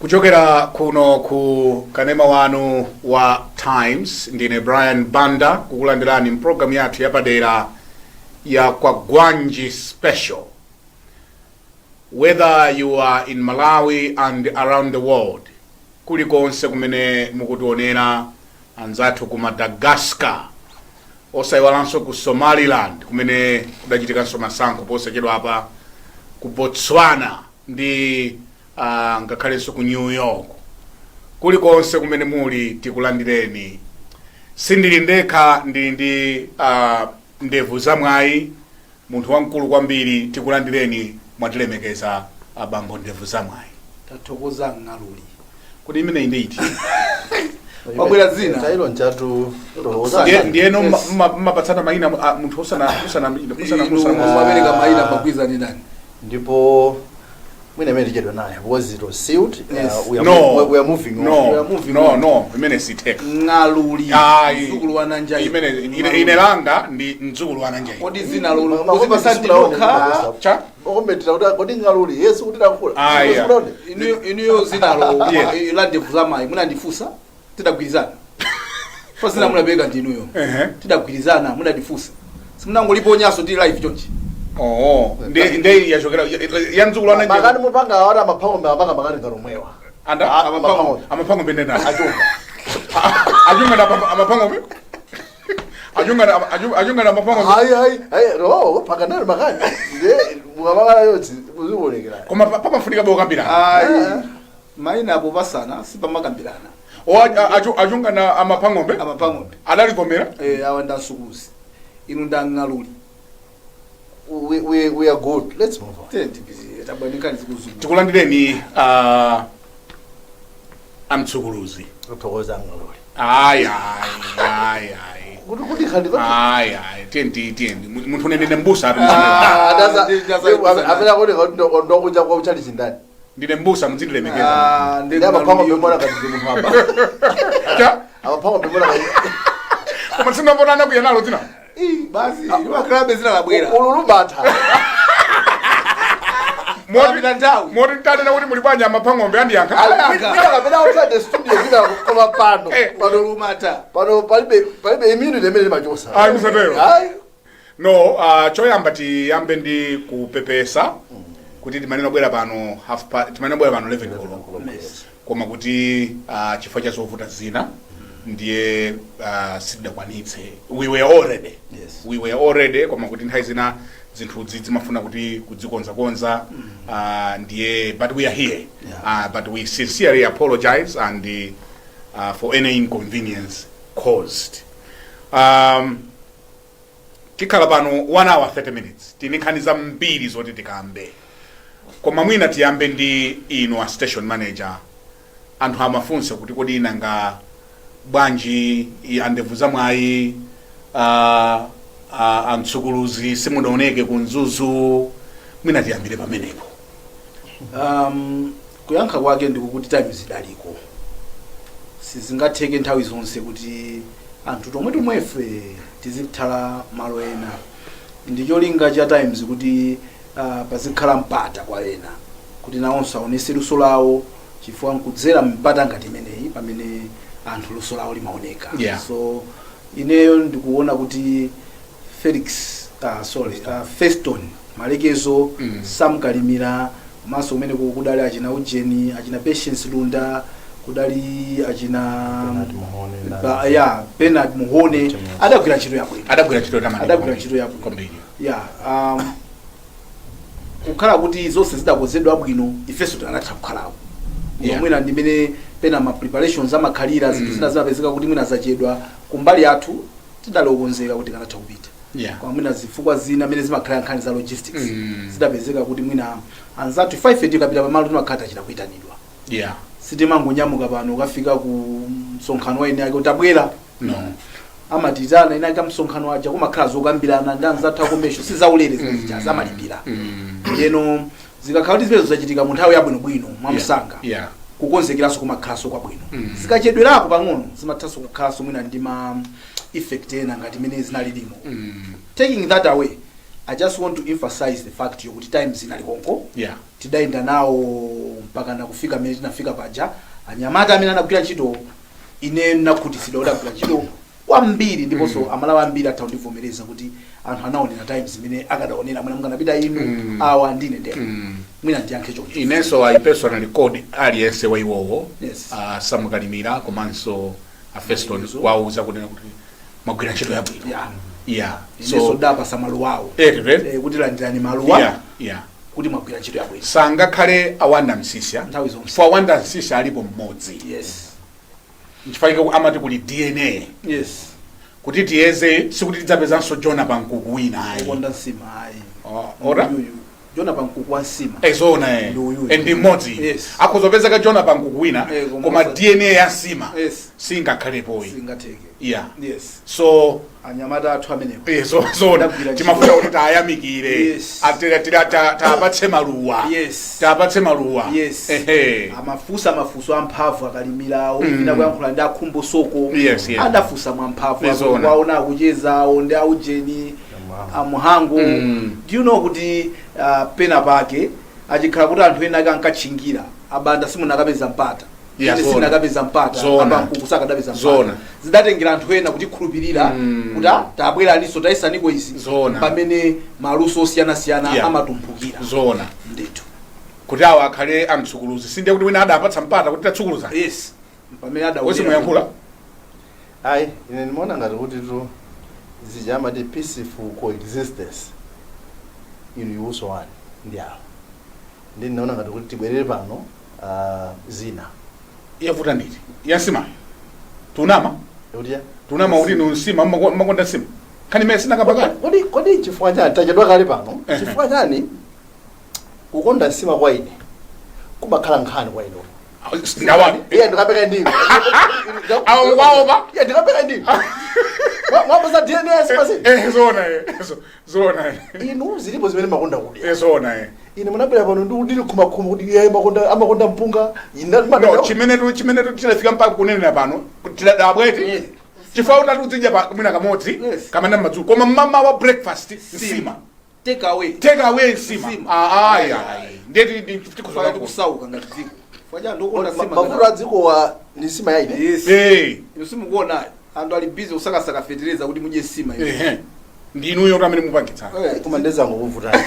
Kuchokera kuno ku kanema wanu wa Times, ndine Brian Banda kukulandirani mpulogalamu yathu yapadera ya Kwagwanji Special. Whether you are in Malawi and around the world, kulikonse kumene mukutionera, anzathu ku Madagascar, osayiwalanso ku Somaliland kumene kudachitikanso masankho posachedwa apa, ku Botswana ndi ngakhalenso ku New York, kulikonse kumene muli tikulandireni. Sindili ndekha, ndili ndi ndevu zamwayi, munthu wamkulu kwambiri. Tikulandireni, mwatilemekeza, abambo ndevu zamwayi. Tathokoza, ng'aluli. Kuti imeneyi nditi? Wabwera zina. Tailo nchatu. Ndiyeno mmapatsana mayina, munthu usana Inu usana mumapereka mayina, magwizani nani? Ndipo mwina imene tichedwa naye because it was sealed. Yes. We are, No. we are moving on. No. We are moving No. on. No, imene sitheka. Ng'aluli. Ayi. Mzukulu wa Nanjai. Imene ine langa ndi mdzukulu wa Nanjai. Kodi zina lolo Ma kuzipasandinokha? Cha. Okombetera kuti kodi ng'aluli yesu kuti takula. Aya. Inuyo zinalo la ndevu zamayi munandifusa, tidagwirizana fa zina munapereka ndinuyo. Tidagwirizana, munandifusa, simunangoliponyaso tili live chonchi. Oh, ndi yachokera ya mdzukulu wa Makani Nanjai. mupanga awati amaphangombe amapanga makani ngati omwewa. Anda. Amaphangombe. Amaphangombe ndena? Achunga. Achunga na amaphangombe, achunga na achunga na amaphangombe. Hayi hayi hayi, no, pakanali makani nde mukamakala yotsi muzionekera. Koma pamafunika bokambirana. Ayi, mayina apo pasana sipamakambirana. O, achunga na amaphangombe. Amapangombe. Adalivomera. Eh, awa ndasukuzi, inu ndang'aluli. We are good, let's move on. Tabwanikani zikuzungu. Tikulandireni, amtsukuluzi. Kuthokoza, ng'aluli. Ayi ayi ayi ayi. Kuti khandi. Ayi ayi, tiyeni tiyeni, munthu unene mbusa atu. Amene akuti ndokunja kwa uchali chindani? Ndine mbusa, muzindilemekeza. Ndi amaphangombe mona ngati ndi munthu apa. Cha. Amaphangombe mona ngati Koma sindambonana kuya nalo dzina. Basi, limakhalabe zina labwera. Ululubatha. Moti Apita nthawi. Moti ntanena kuti muli bwanji amaphangombe, andiyankha. Kwina kapena outside the studio, kwina, koma pano pano Ulumata. Pano palibe immunity imene limachosa. Ayi, musatero. Ayi. No, choyamba tiyambe ndi kupepesa kuti timanena bwera pano timanena bwera pano 11 koloko, koma kuti chifukwa cha zovuta zina ndiye sitidakwanitse. We were already We were already, koma kuti nthawi zina zinthuzi zimafuna kuti kudzikonzakonza, ndiye, but we are here. But we sincerely apologize and for any inconvenience caused. Tikhala pano 1 hour 30 minutes, tini nkhani zambiri zoti tikambe, koma mwina tiyambe ndi inu a station manager. Anthu amafunsa kuti kodi nanga bwanji andevu zamwayi, amtsukuluzi simunaoneke ku Mzuzu? Mwina tiyambire pamenepo. Kuyankha kwake ndikukuti Times idaliko. Sizingatheke nthawi zonse kuti anthu tomwe tomwefe tizithala malo ena. Ndi cholinga cha Times kuti pazikhala mpata kwa ena kuti nawonso aonese luso lawo, chifukwa nkudzera mpata ngati imeneyi pamene anthu luso lawo limaoneka. So ineyo ndikuona kuti Felix, sorry, Feston Malekezo, Sam Kalimira, komanso kumene kudali achina ujeni, achina Patience Lunda, kudali achina Bernard Muhone. Ya, Bernard Muhone adagwira ntchito yabwino. Adagwira ntchito yotamandika. Adagwira ntchito yabwino. Kwambiri. Ya, kukhala kuti zonse zidakonzedwa bwino, ifenso tikanatha kukhalapo. Mwina ndimene pena ma preparations amakhalira, zinthu zina zimapezeka kuti mwina zachedwa. Kumbali yathu tidali okonzeka kuti tikanatha kupita, koma mwina zifukwa zina amene zimakhala nkhani za logistics, zidapezeka kuti mwina anzathu ife tikapita pamalo timakhala tachita kuyitanidwa. Sitimangonyamuka pano ukafika ku msonkhano wa ene ake kuti tabwera. No. Amatitana ene ake msonkhano aja, kumakhala zokambirana ndi anzathu akomesho, sizaulere zimene zija, zamalipira. Ndiyeno zikakhala kuti zimenezo zachitika mu nthawi yabwinobwino mwamsanga, kukonzekeranso kumakhalanso kwabwino. Zikachedwerako pang'ono zimathanso kukhalanso mwina ndi ma effect ena ngati imene zinalilimo. Taking that away, I just want to emphasize the fact yokuti Times inali konko. Tidayenda nawo. Mpaka nakufika mmene tinafika paja, anyamata amene anagwira ntchito, ine nakhutitsidwa kuti agwira ntchito kwambiri, ndiponso Amalawi ambiri atha kundivomereza kuti anthu anaonera Times imene akadaonera mwina mukanapita inu awa ndine ndekha. Mwina ndiyankhe choncho. Inenso I personally called aliyense wa iwowo, Samukalimira komanso a Feston, kwauza kunena kuti mwagwira ntchito yabwino. Inenso so dapasa maluwawo kuti landirani maluwa kuti mwagwira ntchito yabwino. Sangakhale awanda Msisya Nthawi zonse. For awanda Msisya alipo mmodzi. Nchifukwa amati kuli DNA kuti tiyeze, sikuti tidzapezanso Jona Pankuku wina, ayi. Ukonda nsima, ayi. Oh, ora? Uyuyu Jona Pankuku wa nsima. Ezona Ndi uyuyu. Ndi mmodzi. Akhozopezeka Jona Pankuku wina, koma koma DNA ya nsima singakhalepoyi. Singatheke. So anyamata athu amenewo zona Ndagwira timafuna kuti tayamikire. Tapatse maluwa. Tapatse maluwa. Amafunsa mafunso amphamvu akalimirawo, ina kuyankhula ndi akhumbo soko. Adafunsa mwamphamvu. Waona akuchezawo ndi aujeni amuhango. Do you know kuti pena pake achikhala kuti anthu ena ake ankatchingira abanda, simunakapeza mpata? Ine Zona. sinakapeza mpata. Zona. Abankuku sakadapeza mpata. Zona. Zidatengera anthu ena kutikhulupirira kuti tabweraninso, tayisaniko izi, pamene maluso osiyanasiyana amatumphukira. Ndithu. Kuti awa akhale amtsukuluzi, sindiye kuti wina adapatsa mpata kuti tatsukuluza. Yes, pamene Wese adaonera. muyankhula. Ayi, ine ndimaona ngati kuti tu zija amati peaceful coexistence, inu iwuso wani ndi awo, ndi ndinaona ngati kuti tibwerere pano zina. Yavuta nditi ya nsima tunama? Kuti ya? Tunama kuti inu nsima mmakonda nsima, khani imene sinakambakale. Kodi chifukwa chani tachedwa kale pano? Chifukwa chani kukonda nsima kwa ine kumakhala nkhani kwa inu? Ndawani? Iye ndikapeka ndinu. Awo mukwaopa? Iye ndikapeka ndinu, mwapeza DNA ya nsima zini. Zona, zona. Inu zilipo zimene makonda kudya. Zona. Ine munabwera pano ndi ndili khumakhuma kuti iye amakonda mpunga. Ine No, chimene tinafika mpaka kunenera pano tiladabweti chifukwa utati uzidya pa mwina kamodzi kamene madzulo, koma mmama wa breakfast nsima. Take away. Take away nsima. Nsima. Ah, ayi ayi, ndeti Faka tikuzona tikusauka ngati dziko chifukwa cha anthu okonda nsima. Mavuto a dzikowa ndi nsima ya ine. Yes. Inu simukuona anthu ali busy kusakasaka fetereza kuti mudye nsima inu. Ehe, ndinuyo kuti amene mupangitsa. Koma ndezango kuvutani.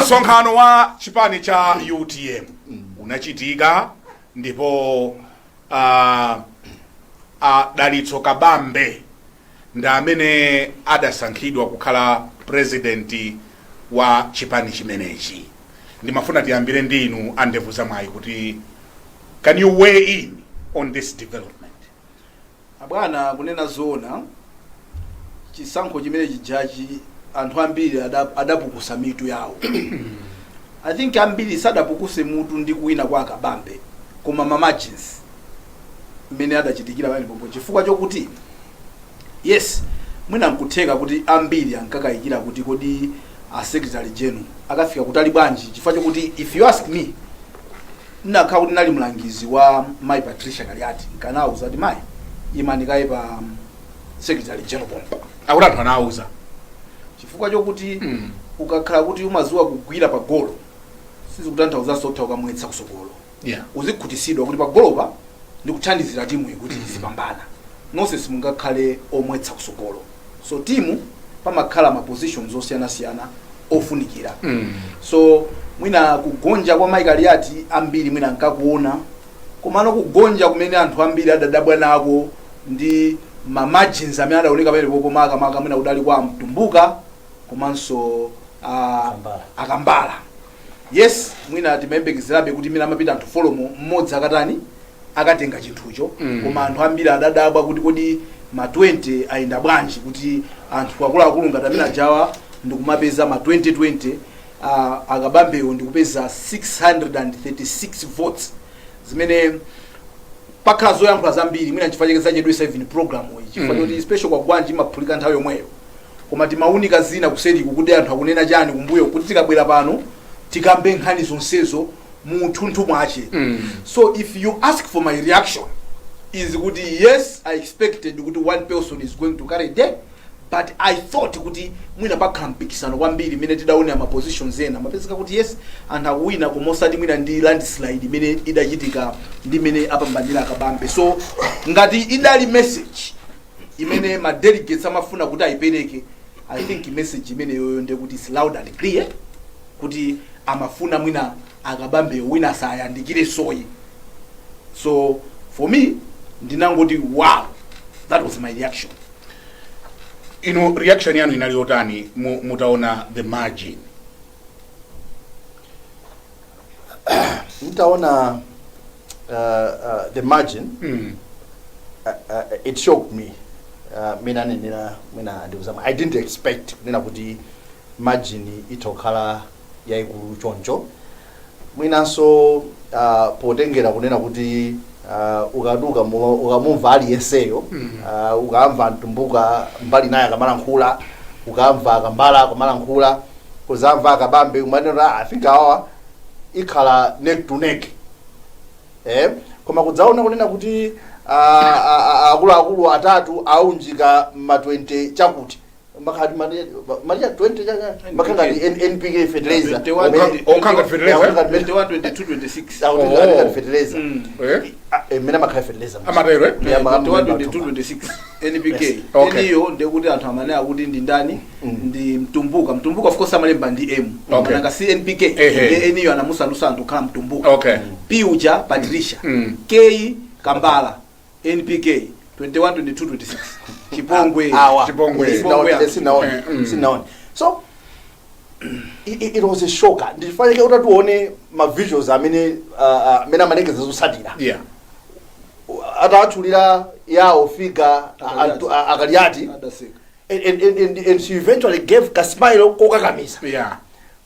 Msonkhano wa chipani cha UTM unachitika ndipo Dalitso Kabambe ndi amene adasankhidwa kukhala president wa chipani chimenechi. Ndimafuna tiyambire ndi inu andevu zamwayi kuti can you weigh in on this development? Abwana, kunena zoona, chisankho chimene chijachi anthu ambiri adapukusa mitu yawo. I think ambiri sadapukuse mutu ndi kuwina kwa Akabambe, koma ma margins mmene adachitikira pamenepopo, chifukwa chokuti yes, mwina nkutheka kuti ambiri ankakayikira kuti kodi a secretary general akafika kutali bwanji, chifukwa chokuti if you ask me, ndinakhala kuti ndinali mlangizi wa Mayi Patricia Kaliati, nkanawuza kuti mayi, imani kaye pa secretary general pompa. Akuti anthu anawuza. Chifukwa chokuti ukakhala kuti umaziwa kugwira pa golo, sizikutanthauzanso utha ukamwetsa kusogolo. Uzikhutisidwa kuti pa golopa ndikuthandizira timu iyi kuti izipambana. Nonse simungakhale omwetsa kusogolo, so timu pamakhala ma positions osiyanasiyana ofunikira. So mwina kugonja kwa Mike Aliati ambiri mwina nkakuona, komano kugonja kumene anthu ambiri adadabwa nako ndi ma margins amene adaoneka pamene popo, makamaka mwina kudali kwa Mtumbuka komanso Akambala. Akambala, yes. Mwina timayembekezerabe kuti imene amapita anthu four mo, mmodzi akatani, akatenga chinthucho. Koma anthu ambiri adadabwa kuti kodi ma 20 ayenda bwanji, kuti anthu akuluakulu ngati amene ajawa ndikumapeza ma 2020, Akabambewo ndikupeza 636 votes, zimene pakhala zoyankhula zambiri. Mwina chifukwa chake zachedwesa even program iyi, chifukwa choti special kwa gwanji imaphulika nthawi yomweyo, koma timaunika zina kuseriku kuti anthu akunena chani kumbuyo, kuti tikabwera pano tikambe nkhani zonsezo mu thunthu mwache. So if you ask for my reaction is kuti yes, I expected kuti one person is going to carry day. But I thought kuti mwina pakhala mpikisano kwambiri imene tidaonera ma positions ena mapezeka kuti yes, anthu akuwina, koma osati mwina ndi landslide imene idachitika ndi imene apambanira Akabambe. So ngati idali message imene ma delegates amafuna kuti ayipereke, I think message imeneyoyo ndiye kuti is loud and clear kuti amafuna mwina Akabambeyo wina asayandikire soyi. So for me ndinangoti, "Wow." That was my reaction. Inu reaction yanu inali yotani mutaona the margin? Ntaona the margin, it shocked me. Mina nenera mwina ndikuzama, I didn't expect kunena kuti margin itokhala yayikulu choncho. Mwinanso potengera kunena kuti ukaduka ukamumva aliyenseyo, ukamva Mtumbuka mbali naye akamalankhula, ukamva Akambala akamalankhula, kuzamva Akabambe, umanena, "Ah, I think awa ikhala neck to neck." Koma kudzaona kunena kuti akuluakulu atatu aunjika ma 20 chakuti makhati malia 20 makhangati NPK fertilizer. 21. Okhanga fertilizer. 21, 22, 26. Akuti Oh. ngati fertilizer. Mmene amakhala fertilizer. Amatero, eh? Yeah, 21, 22, 26 NPK. Okay. Eniyo ndekuti anthu amene akuti ndi ndani? Ndi Mtumbuka. Mtumbuka of course amalemba ndi M. Mananga si NPK. Ehe. Ndi eniyo anamusandusa anthu kukhala Mtumbuka. P uja Patricia. K Kambala. NPK 21, 22, 26. Chipongwe. Awa. Chipongwe. Chipongwe. Sinaone. Sinaone. So it was a shocker. Ndifanike kuti tione ma visuals amene amene amalengeza zotsatira, atatchulira yawo figure Akaliati. Adaseka. And she eventually gave ka smile kokakamiza.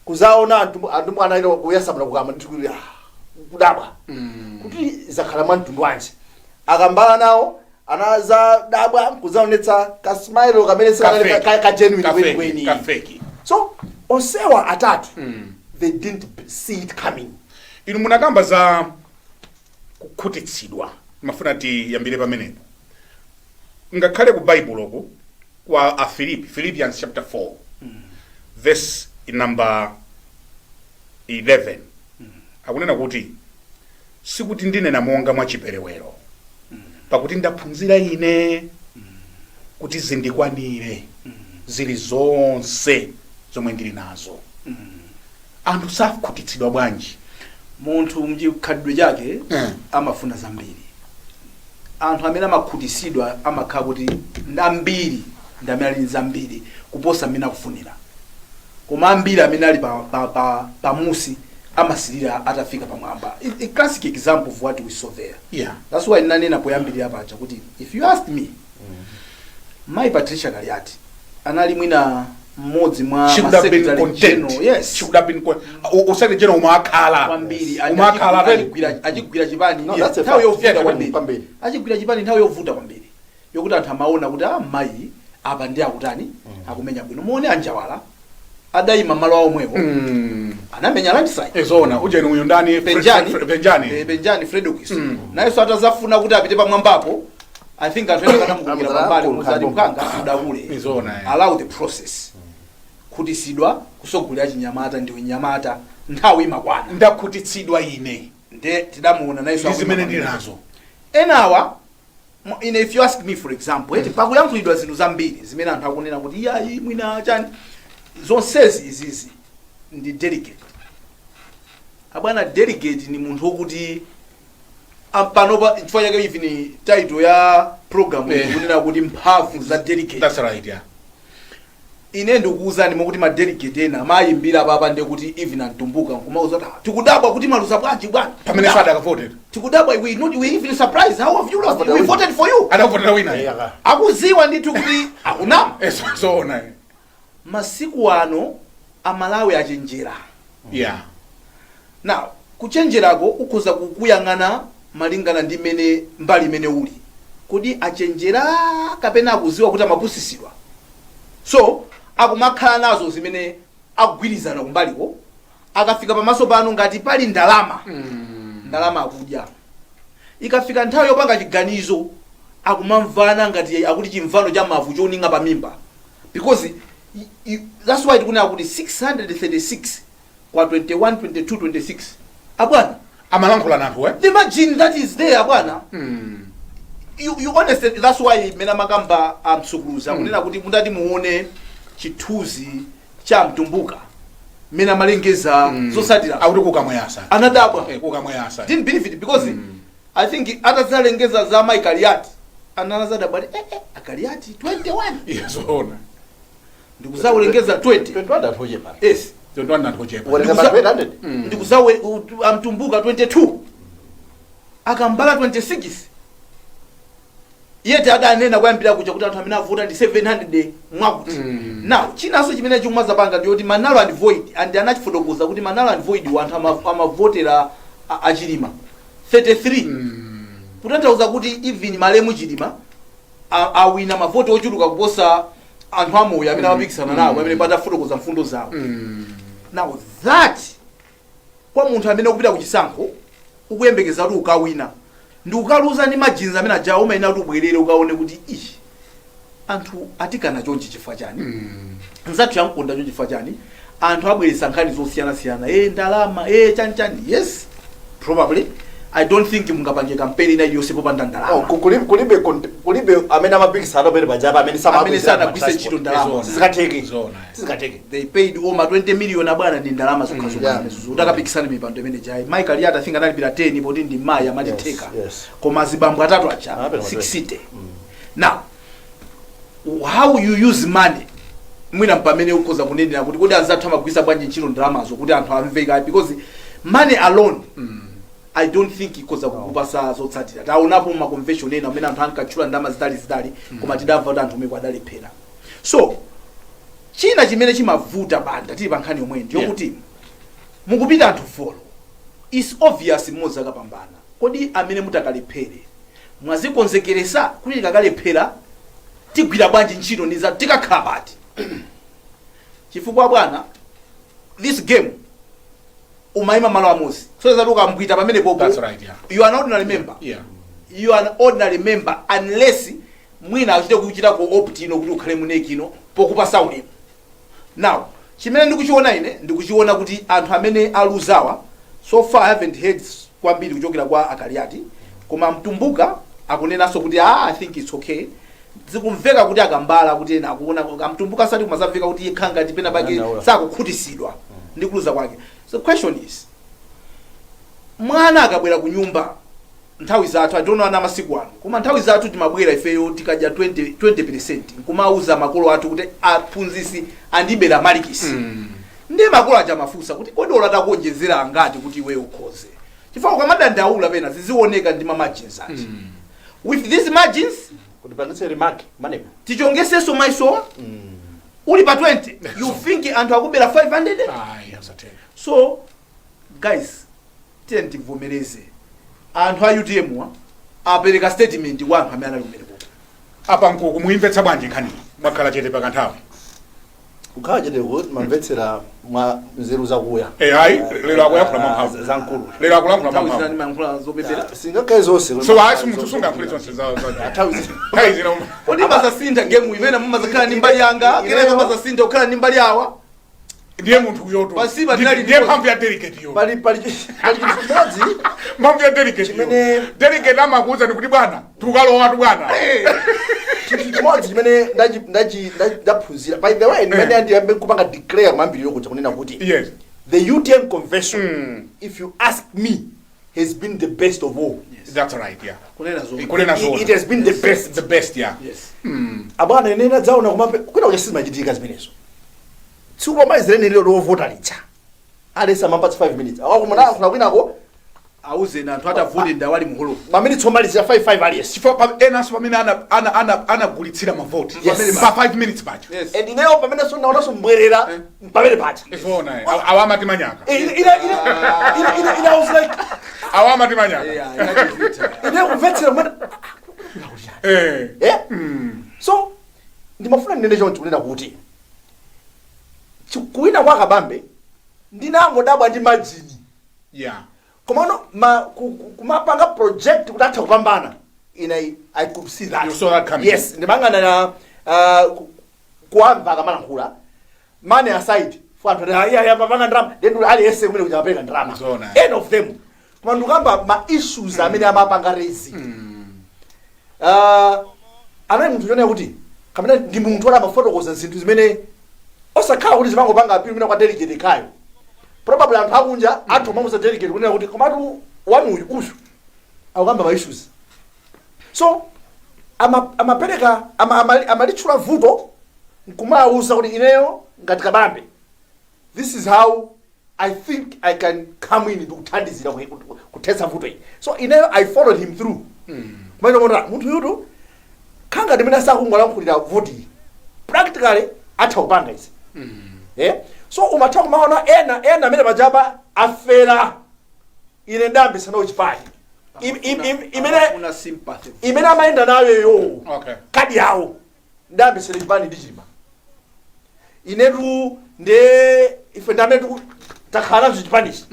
Kuzaona anthu anaita kuyasamula kukama ndikuti, ah, kudabwa kuti zakhala mwa mtundu wanji. Akambala nawo anazadabwa kuzaonetsa ka smile kamene sikanali Kafeki. ka genuine Kafeki, kwenikweni. Kafeki. So onsewa atatu, they didn't see it coming. Inu munakamba za kukhutitsidwa, mafuna tiyambire pamenepo. Ngakhale ku Baibuloku kwa Afilipi, Philippians chapter 4 verse number 11, akunena kuti, "Sikuti ndinena monga mwachiperewero, pakuti ndaphunzira ine kuti zindikwanire zili zonse zomwe ndili nazo." Anthu sakhutitsidwa bwanji? Munthu mchikhalidwe chake amafuna zambiri. Anthu amene amakhutisidwa amakhala kuti ambiri ndi amene ali ndi zambiri kuposa amene akufunira, koma ambiri amene ali pa, pa, pa, pamusi amasilira atafika pamwamba. A classic example of what we saw there. That's why ndinanena poyambirira paja kuti if you asked me, Mai Patricia Kaliati anali mwina mmodzi mwa She could have been ma secretary content. general. Yes. She could have been usati general umakhala Kwambiri. umakhala. Achigwira chipani No, that's a nthawi fact. yovuta kwambiri. Kwambiri. Achigwira chipani nthawi yovuta kwambiri yokuti anthu amaona kuti, ah, mayi apa ndi akutani, akumenya bwino. Muone Anjawala adayima malo awo omwewo, anamenya landslide. Ezona ujeni uyu ndani? Penjani. Penjani. Penjani Fredokiss nayenso atazafuna kuti apite pamwambapo, I think anthu ena akanamukukira pambali muzati mphanga mudakule. Izona, eh. Allow the process. Khutisidwa kusogolera chinyamata, ndiwe nyamata, nthawi imakwana. Ndakhutitsidwa ine Nde tidamuona nayenso ndi zimene akuyima ndili pamwamba. nazo. Enawa ine if you ask me, for example, eti pakuyankhulidwa zinthu zambiri zimene anthu akunena kuti iyayi mwina chani, zonsezi izizi ndi delegate. Abwana, delegate ni munthu wokuti panopa chifukwa chake even title ya program ikunena kuti mphamvu za delegate. That's right, yeah. Ine ndikuwuzani mokuti ma delegate ena amayimbira papa, ndiye kuti even Antumbuka nkumauza kuti, "Ah, tikudabwa kuti maluza bwanji bwana." Pamene sadakavotera. "Tikudabwa, we not we even surprised, how have you lost? We voted for you." Adakavotera wina. Yeah. Akuziwa ndithu kuti akunama. Zoona, eh. Masiku ano Amalawi achenjera. Now kuchenjerako ukhoza kukuyang'ana malingana ndi mene mbali imene uli, kuti achenjera kapena akuziwa kuti amapusisidwa, so akumakhala nazo zimene akugwirizana kumbaliko. Akafika pamaso pano ngati pali ndalama, ndalama akudya. Ikafika nthawi yopanga chiganizo akumamvana ngati akuti chimvano cha mavu choning'a pamimba. Because that's why tikunena kuti 636 kwa 21, 22, 26, abwana. Amalankhula nanthu, eh? The margin that is there, bwana, you honestly, that's why mena makamba amsukuluza kunena kuti mundati muone chithunzi cha Mtumbuka mena malengeza zotsatira, Akuti kukamweyasa. Anadabwa. Eh, kukamweyasa. Didn't believe it, because I think atazalengeza za Mike Aliati anazadabwa, eh, akaliati 21. Yes, ona. Ndikuzaulengeza 20. 21 anthu ochepa. Yes. 21 anthu ochepa. Werenga pa 800. Ndikuzawe amtumbuka 22, akambala 26, yete adanena kuyambira kuja kuti anthu amene avota ndi 700 mwakuti. Now chinanso chimene chikumazapanga ndiyoti ma null and void, and anachifotokoza kuti ma null and void anthu amavotera achilima 33, kutanthauza kuti even malemu Chilima awina mavoti ochuluka kuposa anthu amoyo amene amapikisana nawo amene patafotokoza mfundo zawo. Now that kwa munthu amene ukupita kuchisankho ukuyembekeza kuti ukawina ndi ukaluza ndi margins amene ajawo, umayenera kuti ubwerere ukaone kuti ichi anthu atikana chonchi chifukwa chani, nzathu yankonda chonchi chifukwa chani. Anthu abweretsa nkhani zosiyanasiyana, e ndalama, e chani chani. Yes, probably I don't think mungapange kampeni ina iliyonse popanda Oh, ndalama. Kulibe amene amapikisana pene pajapa amene Amene sanagwiritse ntchito ndalama. Sizikatheke. Zona, eh. Sizikatheke. They paid over 20 million, abwana, ndi ndalama zokha zokha zimenezo kuti akapikisane mipando imene jayi. Michael Yata, I think analipira 10 poti ndi mayi amatitheka. Koma azibambo atatu aja Anapita ma 60. Now how you use money, mwina mpamene ukhoza kunenera kuti kodi anzathu amagwisa bwanji ntchito ndalamazo kuti anthu amveka, because money alone I don't think ikhoza kukupasa zotsatira. Taonapo ma convention ena amene anthu ankatchula ndalama zitali zitali, koma tidamva kuti anthu omwe adalephera. So china chimene chimavuta, banda, tili pa nkhani yomwe ndiyokuti mukupita anthu four, is obvious mmodzi akapambana. Kodi amene mutakalephere mwazikonzekeresa kuti tikakalephera tigwira bwanji ntchito ndi za tikakhala pati? Chifukwa bwana, this game umayima malo amodzi, so that ukambwita pamene popo, That's right, yeah. you are an ordinary member. You are an ordinary member unless mwina achite kuchita ku opt ino kuti ukhale mu NEC ino pokupasa ulemu. Now chimene ndikuchiona ine, ndikuchiona kuti anthu amene aluzawa, so far I haven't heard kwambiri kuchokera kwa Akaliati, koma Mtumbuka akunenanso kuti, "Ah, I think it's okay." Zikumveka kuti akambala kuti ena akuona amtumbuka sati kumazamveka kuti yekha ngati pena pake Anaula. sakukhutisidwa ndi kuluza kwake. So the question is, mwana akabwera ku nyumba, nthawi zathu, I don't know ana masiku ano, koma nthawi zathu timabwera ifeyo tikadya 20 20% nkumauza makolo athu kuti aphunzisi andibera malikisi. Ndi makolo aja amafunsa kuti kodi olo atakuonjezera angati kuti iweyo ukhoze? Chifukwa ukamadandaula pena zizioneka ndi ma margins aja. With these margins, kuti panitse remark manepo, tichongesenso maisowa uli pa 20, you think anthu akubera 500? Ayi, asatheka. So guys, tiye tivomereze, anthu a UTM wa apereka statement kwa anthu amene anali kumeneko. Apa nkuku muyimvetsa bwanji nkhaniyi? Mwakhala chete pakanthawi. Kukhala cheteko mamvetsera mwa nzeru zakuya. Eh, ayi, lero akuyankhula mwamphamvu. Zamkulu. Lero akulankhula Nthawi zina mwamphamvu. ndimayankhula zopepera. Singakhale zonse. So ayi, munthu sungayankhule zonse za Nthawi zina. Nthawi zina Kodi mazasintha game imene mumazakhala ndi mbali yanga, kenaka mazasintha kukhala ndi mbali yawa? Ndiye munthu uyoto. Pasipa tinali Ndiye ndi- mphamvu ya delegate yo. Pali chinthu chimodzi Mphamvu ya delegate yo. Delegate amakuwuza kuti bwana, tukalowatu bwana. Chinthu chimodzi chimene ndaphunzira, by the way, ndimene andiyambe kupanga declare kumambiriro kuja kunena kuti the UTM convention, if you ask me, has been the best of all. That's right, yeah. Kunena zomwe. Kunena zona. It has been the best. The best, yeah. Abwana, ine ndadzaona kumape kwina kuja sizimachitika zimenezo. Tsiku lomalizira lero lovota lija, alesa amapatsa 5 minutes awakumana kwinako. Auzeni anthu atavote ndawali muholo. Maminitsi omalizira 5 5 aliyense. Chifukwa enanso pamene anagulitsira mavoti Yes. pa 5 minutes pacho. And ineyo pamene sondaonanso mbwerera pamene pacha. Zona, eh. Awa amati manyaka. Ine I was like, Awa amati manyaka. Yeah, inachivita. Ine kumvetsera kumene eh so ndimafuna ndinene chonchi kunena kuti kuwina kwa Kabambe ndinangodabwa ndi margin. Komano ma kumapanga project kuti atha kupambana, ine I could see that. You saw that coming. Yes, ndimangana na Kuamva akamalankhula, money aside, for anthu ati iya mapanga ndalama, then aliyense kumene kuja amapereka ndalama. Zona. Any of them, koma ndikamba ma issues amene amapanga raise, anali munthu chonena kuti kamene ndi munthu oti amafotokoza zinthu zimene osakhala kuti zimangopanga appeal mwina kwa delegate kayo. Probably anthu akunja athu amamuza delegate kunena kuti komatu wanuyu uyu akukamba ma issues. So amapereka amalitchula vuto nkumawuza kuti ineyo ngati Kabambe, this is how I think I can come in ndikuthandizira kuthetsa vuto ili. So ineyo I followed him through kumene mona munthu yutu khanga ndimene asakungolankhulira voti, practically atha kupanga izi. So umatha kumaona ena ena amene pachapa afera ine ndayambisa nawo chipani imene Amafuna sympathy. Imene amayenda nayo yo kadi yawo, ndayambisira chipani ndi Chilima, inetu nde ife ndamene takhala nazo chipanichi.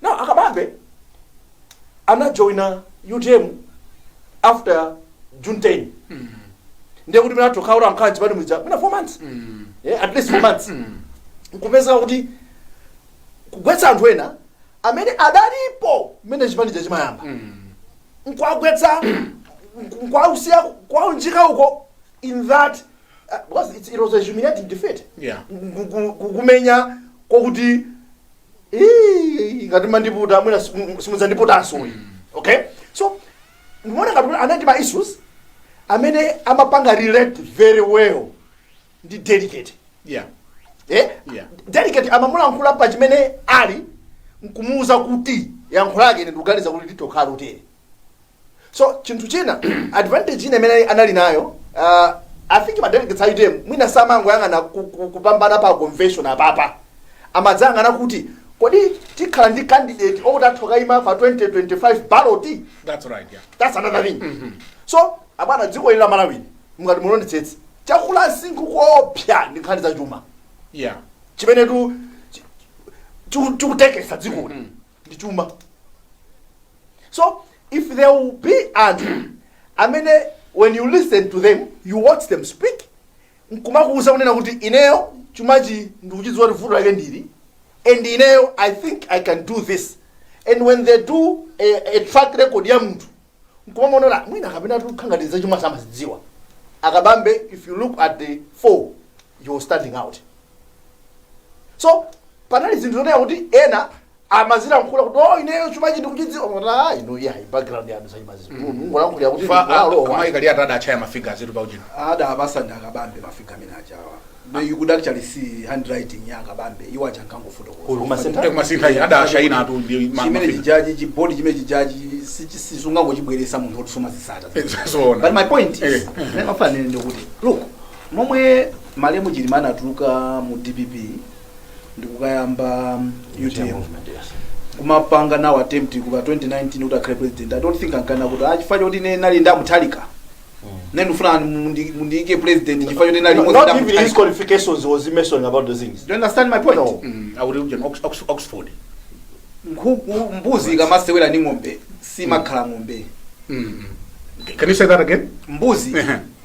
Now Akabambe anajoina UTM after June 10, ndiye kuti mina tokhaura ankhala chipani mwija mina 4 months, yeah, at least 4 months, nkupezeka kuti kugwetsa anthu ena amene adalipo mmene chipani chimayamba, nkwagwetsa, nkwausiya, kwaunjika uko in that because it was a humiliating defeat. Kumenya kokuti "Ii, ngati mandiputa mwina simudzandiputanso uyu." Okay, so ndikuona ngati kuti anali ma issues amene amapanga relate very well ndi delegate. Delegate amamulankhula pa chimene ali nkumuuza kuti yankho lake ine ndikuganiza kuti litokhala utere. So chinthu china, advantage ina imene anali nayo, I think ma delegates a UTM mwina samangoyang'ana kupambana pa convention apapa, amadzayang'ana kuti kodi tikhala ndi candidate okuti athu kayima pa 2025 ballot. That's right, yeah. That's another thing. So abwana, dziko ili la Malawi, mngati mulondetsetse, chakula msinkhu koopsa ndi nkhani za chuma chimenetu chikutekesa dzikoli ndi chuma. So if there will be anthu amene when you listen to them, you watch them speak, nkumakuuza kunena kuti ineyo chumachi ndikuchidziwa kuti vuto lake ndili, and ineyo I think I can do this, and when they do a track record ya munthu, nkumamuonera mwina kapena tukhangati za chuma samazidziwa. Akabambe, if you look at the four, you're standing out. So panali zinthu zonena kuti ena amazilankhula kuti oh, ineyo chumachi ndikuchidziwa, kuti ah, ino yayi background yanu zachimazi mungolankhulira kuti Fa ndikuwalowa. Amayi kali atadachaya ma figures etu paujino. Ada abasa ndi Akabambe ma figure amene achawa. No, you could actually see handwriting ya Akabambe, iwo aja nkangofotokoza. Kuli kumasenta? Kumasintha adachayina atu ndi chimene ma figure. chijaji chibodi chimene chijaji sisungangochibweresa munthu oti sumazisata. Zoona. But my point is, zimene mafanire ndikuti look, momwe malemu Chilima anatuluka mu DPP ndikukayamba UTM, Movement, yes. kumapanga now attempt kupa 2019 kuti akhale president, I don't think ankana kuti ah, chifukwa choti ine nali ndamuthalika, ne ndifuna mundiyike president chifukwa choti nali No, limodzi not even his ndamuthalika. qualifications was he mentioning about those things. Do you understand my point? No. Akuti ujeni Oxford. Nkhuku, mbuzi ikamasewera ndi ng'ombe simakhala ng'ombe. Can you say that again? Mbuzi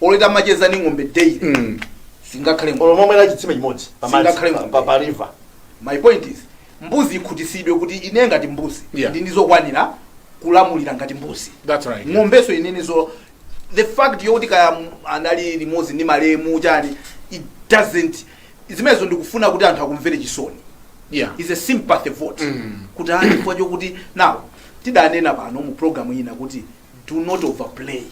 oleta macheza ndi ng'ombe daily singakhale ng'ombe. Olo momwe la chitsime chimodzi pamadzi, Singakhale ng'ombe. pa river. My point is, mbuzi ikhutisidwe kuti ine ngati mbuzi ndi ndizokwanira kulamulira ngati mbuzi. That's right. Ng'ombeso inenezo. The fact yokuti kaya anali limodzi ndi malemu chani, it doesn't, zimenezo ndikufuna kuti anthu akumvere chisoni. Is a sympathy vote kuti ah, chifukwa chokuti now tidanena pano mu program ina kuti do not overplay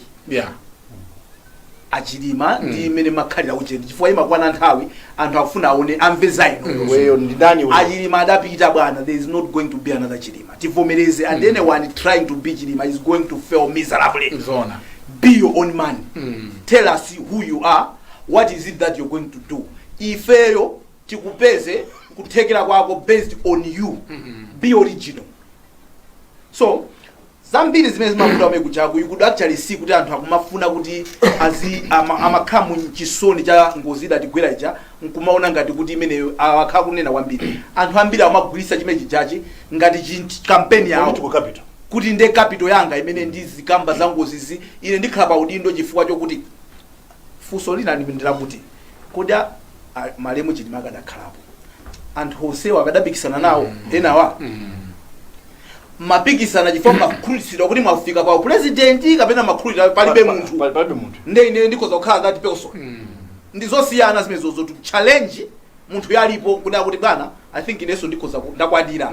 Achilima ndi imene makhalira ujeni, chifukwa imakwana nthawi anthu akufuna aone, amve za inu. Weyo ndi ndani uyo? Achilima adapita bwana, there is not going to be another Chilima, tivomereze, and anyone trying to be Chilima is going to fail miserably. Zona. Be your own man. Tell us who you are, what is it that you're going to do. Ifeyo tikupeze kuthekera kwako based on you. Be original. So zambiri zimene zimavuta pamene kuchaku, you could actually see kuti anthu akumafuna kuti azi amakhala mu chisoni cha ngozi idatigwera ija, nkumaona ngati kuti imeneyo awakhala kunena kwambiri. Anthu ambiri amagwirisa chimene chijachi ngati campaign yawo. Political capital. Kuti nde capital yanga imene ndizikamba za ngozizi, ine ndikhala pa udindo chifukwa chokuti funso lina ndilakuti Kodi malemu Chilima akadakhalapo, anthu onsewa akadapikisana nawo enawa? Mapikisana chifukwa makhulupirira kuti mwafika pa president kapena makhulupirira palibe munthu. Palibe munthu. Nde ine ndikhoza kukhala that person. Ndizosiyana zimenezozo to challenge munthu yalipo kunena kuti, "Bwana, I think inenso ndikhoza ndakwadira."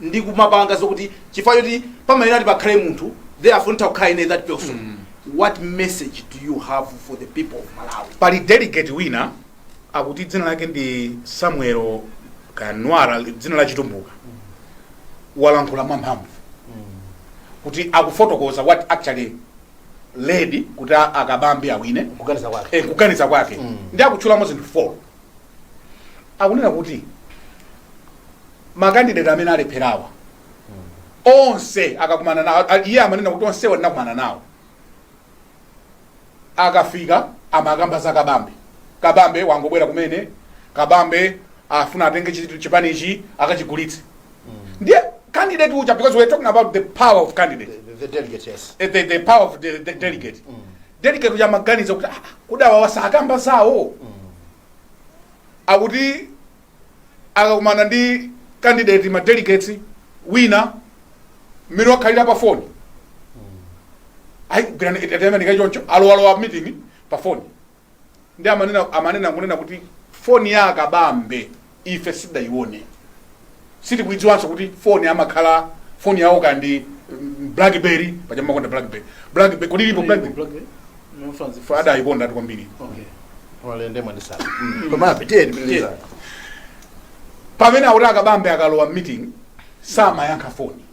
Ndikumapanga zokuti chifukwa choti pamayenera kuti pakhale munthu, therefore nditha ine that person. What message do you have for the people of Malawi? Pali delegate wina akuti dzina lake ndi Samuel Kanwara, dzina la Chitumbuka, walankhula mwamphamvu kuti akufotokoza what actually led kuti akabambe awine. Kuganiza kwake. Kuganiza kwake. Ndi akutchulamo zinthu 4. Akunena kuti ma candidate amene alepherawa onse akakumana nawo, iye amanena kuti onsewa ndinakumana nawo, akafika amakamba za Kabambe. Kabambe wangobwera kumene, Kabambe afuna atenge chipanichi akachigulitse. Ndiye candidate uja, because we're talking about the power of candidate, The delegate, yes. The power of the delegate. Delegate uja amaganiza kuti, "Ah, kudawa wasakamba zawo." Akuti akakumana ndi candidate, ma delegates wina mmene wakhalira pa foni, ayi gwirani choncho, alowalowa meeting pa foni. Ndi amanena kunena kuti foni ya Akabambe ife sidayione, sitikuidziwanso kuti foni amakhala foni yawo kandi BlackBerry paja makonda BlackBerry. BlackBerry, kodi ilipo BlackBerry? No, Francis. Adayikonda ati kwambiri. Okay. Walende mwandisala, komabe tiye tipitiriza. Pamene akuti Akabambe akalowa meeting samayankha foni.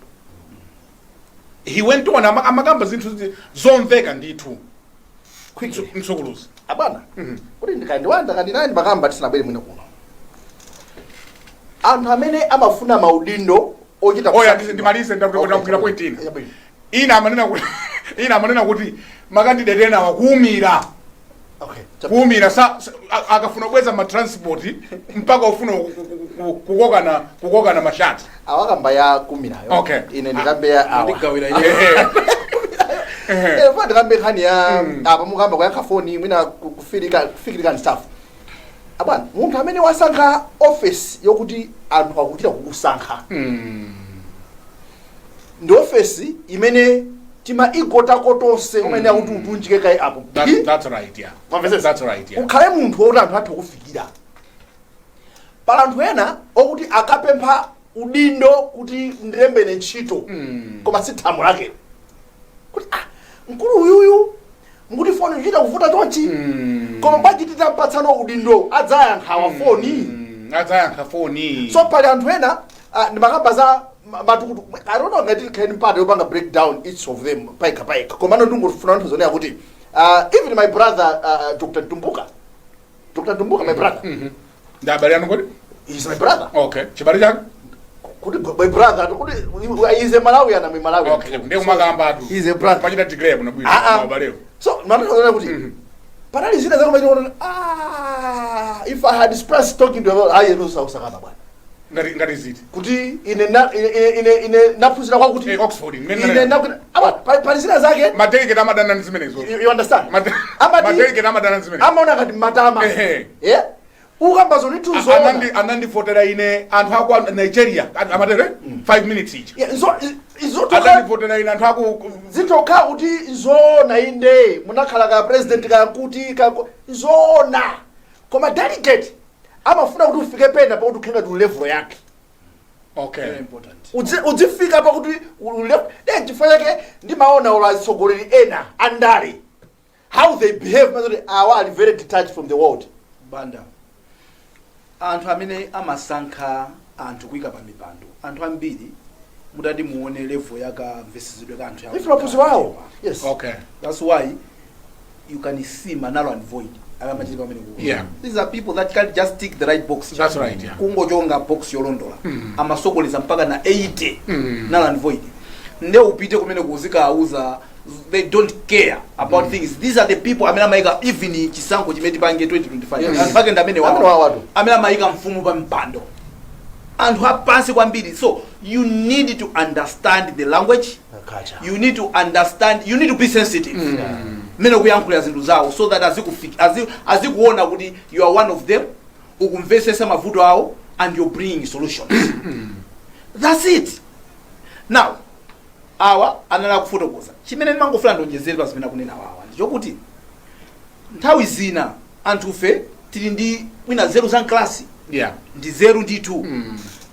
He went on, amakamba zinthu zomveka ndithu. Quickly. Msukuluzi. Abwana, kuti ndikandiwanda kandinani makamba tisanabwere mwino kuno, anthu amene amafuna maudindo ochita Oya, kusankhidwa. Ndimalize, ndakugwira point ina. Yabwino. Ina amanena kuti ma candidate ena wakuumira. Kuumira akafuna kubweza ma transport mpaka ufuna kukokana mashati. Awakamba ya kumirayo. Ine ndikambe ya awa. Ndigawira ine. Eh, fa ndikambe nkhani ya apa mukamba kuyankha foni, mwina kufikirika and stuff. Abwana, munthu amene wasankha office yokuti anthu akuchita kukusankha, ndi office imene tima ego tako tonse umene akuti utunjike kayi apo. That's right, yeah. Mwamvetsetsa? That's right, yeah. Ukhale munthu wokuti anthu atha kufikira. Pala anthu ena okuti akapempha udindo kuti ndilembene ntchito, koma si thamo lakelo kuti, ah, mkulu uyuyu mukuti foni uchita kuvuta chonchi, koma bwanji titampatsano udindo adzayankha awa foni? Adzayankha foni. So pali anthu ena, ndimakamba za matukutu. I don't know ngati tikhale mpata yopanga break down each of them paika paika, komano ndingofuna anthu zonena kuti even my brother, Dr. Ntumbuka, Dr. Ntumbuka, my brother. Ndi abale anu kodi? He's my brother. Okay, chibale chake. Kuti my brother, kuti he's a Malawian, I'm a Malawian. Okay, ndiye kumakamba atu. He's a brother. Machita declare bwino bwino. Ah, ah. Abalewo. So manena kuti panali zina zakumachita kuti, ah, if I had expressed talking to about aye no sausakana bwana. Ngati ziti? Kuti ine na ine ine ine naphunzira kwakuti Oxford, ine nakuti awa pali zina zake. Ma delegate amadana ndi zimenezo. You understand? Amati Ma delegate amadana ndi zimenezo. Amaona ngati matama. Yeah, ukamba zonitu zoona. Anandivotera ine anthu aku Nigeria, amatere 5 minutes ija. Yeah, izo Anandivotera ine anthu aku zitokha kuti zoona, inde munakhala ka president ka kuti ka zoona, koma delegate amafuna kuti ufike pena pakuti ukhale ngati level yake. Very important. Udzifika pakuti chifukwa chake ndimaona olo atsogoleri ena andale, how they behave, mazoti awa ali very detached from the world. Banda, anthu amene amasankha anthu kuyika pa mipando, anthu ambiri mutati muone level yakamvesezedwe ka anthu yawo. Ife maphunziro awo, yes. That's why you can see ma null and void akamachitika pamene kuko. These are people that can't just tick the right box. That's right, yeah. Kungochonga box yolondola, amasokoleza mpaka na 80 null and void. Nde upite kumene kuzikauza, they don't care about things. These are the people amene amayika even chisankho chimene tipange 2025. Anthu ake ndi amene Amene wawo wawatu. amene amayika mfumu pa mpando, anthu apansi kwambiri. So you need to understand the language. Culture. You need to understand, you need to be sensitive. Mmene ukuyankhulira zinthu zawo so that azikuona kuti you are one of them, ukumvesesa mavuto awo and you're bringing solutions. That's it. Now awa anali kufotokoza. Chimene ndimangofuna ndonjezere pa zimene akunena awawa ndichokuti nthawi zina anthufe tili ndi mwina zeru za mklasi, ndi zeru ndithu.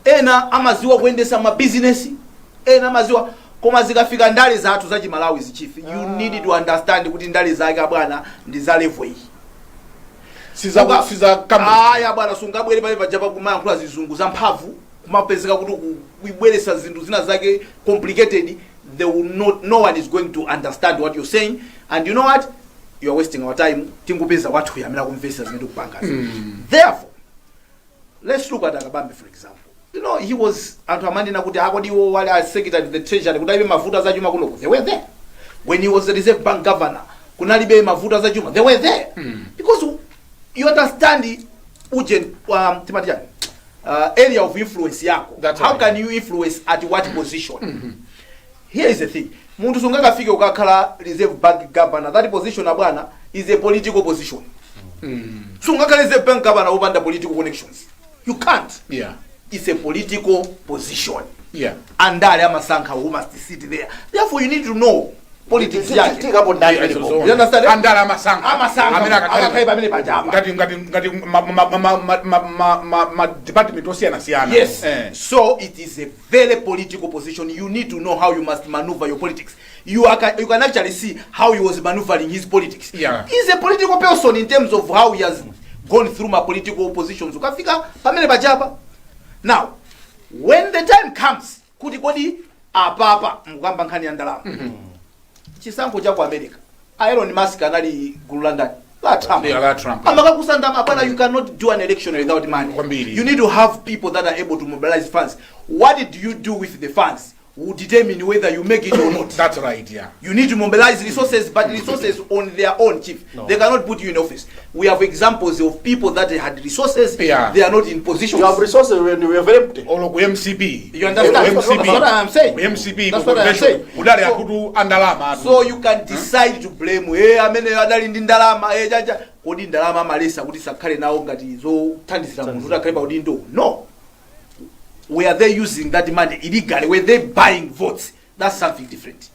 Ena amaziwa kuyendesa mabizinesi, ena amaziwa, koma zikafika ndale zathu za Chimalawi zichifi, you need to understand kuti ndale zake abwana ndi za level iyi. Siza Cambridge. Aya bwana, sungabwere pale pajapa kumayankhula zizungu za mphamvu, kumapezeka kuti kubweresa zinthu zina zake complicated. They will not, no one is going to understand what you're saying, and you know what, you are wasting our time. Tingupeza wathu amene akumvesa zimene tikupangazi. Therefore let's look at Akabambe, for example. He was, anthu amanena kuti akodi iwo wali a Secretary to the Treasury kuti alibe mavuto azachuma kunoko. They were there. When he was the Reserve Bank governor, kunalibe mavuto azachuma? They were there. Because you understand uje timati chani, area of influence yako. That's How right. can you influence at what position? Here is the thing: munthu sungakafike ukakhala Reserve Bank governor. That position, abwana, is a political position. Sungakhale Reserve Bank governor wopanda political connections. You can't. It's a political position. Andale amasankha who must sit there. Therefore you need to know politics yake. Tikapo ndani Yeah, palipo. so- You understand? Andale amasankha. Amasankha. Amene akakhale Akakhale pamene pajapa. Ngati ma department osiyana-siyana. Yes. So it is a very political position. You need to know how you must maneuver your politics. You can actually see how he was maneuvering his politics. He's a political person in terms of how he has gone through ma political positions. Ukafika pamene pajapa. Now, when the time comes kuti kodi apapa mukamba nkhani ya ndalama, chisankho cha ku America, Elon Musk anali gulu la ndani? La Trump. Yeah, la Trump. Amakakusandama apana. You cannot do an election without money. Kwambiri. You need to have people that are able to mobilize funds. What did you do with the funds will determine whether you make it or not. That's right, yeah. You need to mobilize resources, but resources on their own, chief, No. they cannot put you in office. We have examples of people that had resources, they are not in positions. You have resources when we are very empty. Olo ku MCP. You understand? Ku MCP. That's what I am saying. Ku MCP. That's what I am saying. Kudali akutu andalama atu. So you can decide to blame, hey, amene adali ndi ndalama, hey, chacha. Kodi ndalama amalesa kuti sakhale nawo ngati zothandizira munthu kuti akhale pa udindo? No. Were they using that money illegally? Were they buying votes? That's something different.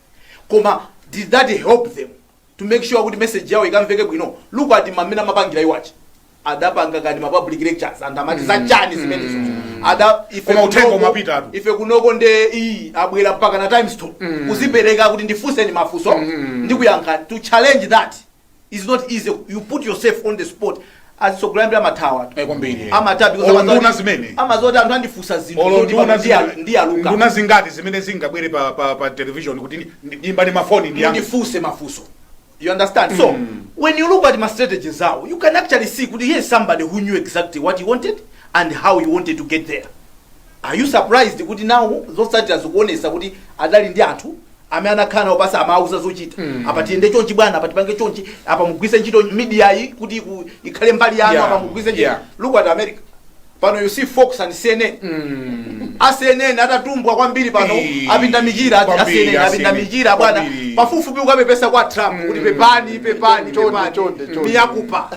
Koma did that help them to make sure kuti message yawo ikamveke bwino? Look at mamene amapangira iwachi, adapanga kani ma public lectures, anthu amati zachani zimenezo ada ife Koma uthenga umapita atu. Ife kunoko nde iyi abwera mpaka na Times 2 kuzipereka kuti ndifunseni mafunso ndikuyankha. To challenge that is not easy. You put yourself on the spot. Azitsogoleri amathawa. Eh, kwambiri. Amathawa because Olo nduna zimene. Amazoti anthu andifunsa zinthu Olo zoti nduna pano zimene- ndiyaluka. Nduna zingati zimene zingabwere pa television kuti imbani mafoni ndi yangu? Mundifunse mafunso. You understand? So when you look at my strategies zawo, you can actually see kuti here's somebody who knew exactly what he wanted and how he wanted to get there. Are you surprised kuti now zotsatira zikuonesa kuti adali ndi anthu amene anakhala nawo pasi, amauza zochita? Apa tiyende chonchi bwana, apa tipange chonchi, apa mugwise ntchito media iyi kuti ikhale mbali yanu, apa mugwise ntchito. Look at America pano. You see Fox and CNN. A CNN atatumbwa kwambiri pano, apinda michira. A Kwambiri, CNN apinda a CNN. michira bwana, Kwambiri. pafupifupi ukapepesa kwa Trump kuti pepani, pepani, Chonde, pepani, chonde, chonde. Miyakupa.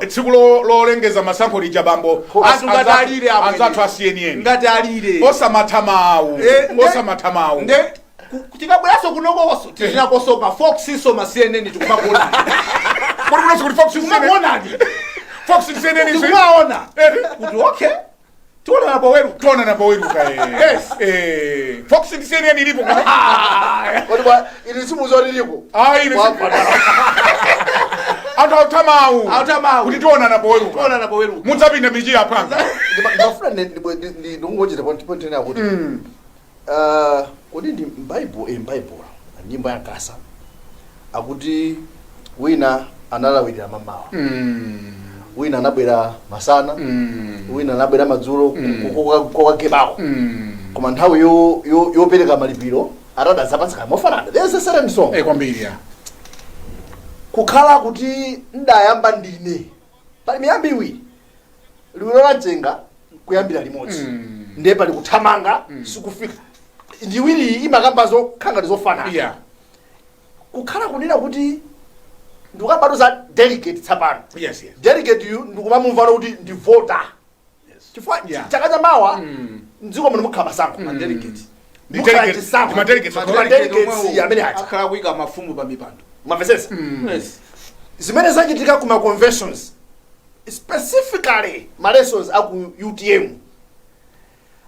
Tsiku lolengeza masankho lija, bambo, Anthu ngati alire amwene. anzathu a CNN Ngati alire. Osamatha mawu. Eh, Osamatha mawu. Nde tikabweranso kunokonso tizinakonso ma Fox iso, ma CNN, tikumakuona. Kuti kunonso kuti Fox, CNN. Tikumakuonani. Fox, CNN iso. Tikumaona Eh. kuti okay, tionana poweruka. Tionana poweruka, eh. Yes. Eh, Fox ndi CNN ilipo kuno. Kodi bwa ili simuzo liliko? Ah, ili anthu autha mawu. Autha mawu. Kuti tionana poweruka. Tionana poweruka. Mudzapinda michira phanga. Ndimafuna ndingochita point ena kuti kodi ndi m'Bible, m'Bible nyimbo ya Nkasa akuti wina analawirira mamawa, wina anabwera masana, wina anabwera madzulo kokakebako, koma nthawi yopereka malipiro atadazapatsa mofanana. There's a certain song. Eh, kwambiri ya. Kukhala kuti ndayamba ndine, pali miyambi iwiri: liwiro la mchenga kuyambira limodzi, ndiye pali kuthamanga sikufika. Ndiwiri imakamba zokhala ngati zofanana. Kukhala kunena kuti Ndikukambatu za delegate tsapano. Yes. Delegate yu ndikumamumvana kuti ndi voter, chifukwa chaka chamawa mdziko muno mukhala masankho. Ma delegate. Ndi Mukhala delegate. chisankho. Ndi ma delegates. Ma delegates amene aja. Akhala kuyika mafumu pa mipando. Mwamvetsetsa? Yes. Zimene zachitika kuma conventions, specifically ma lessons aku UTM,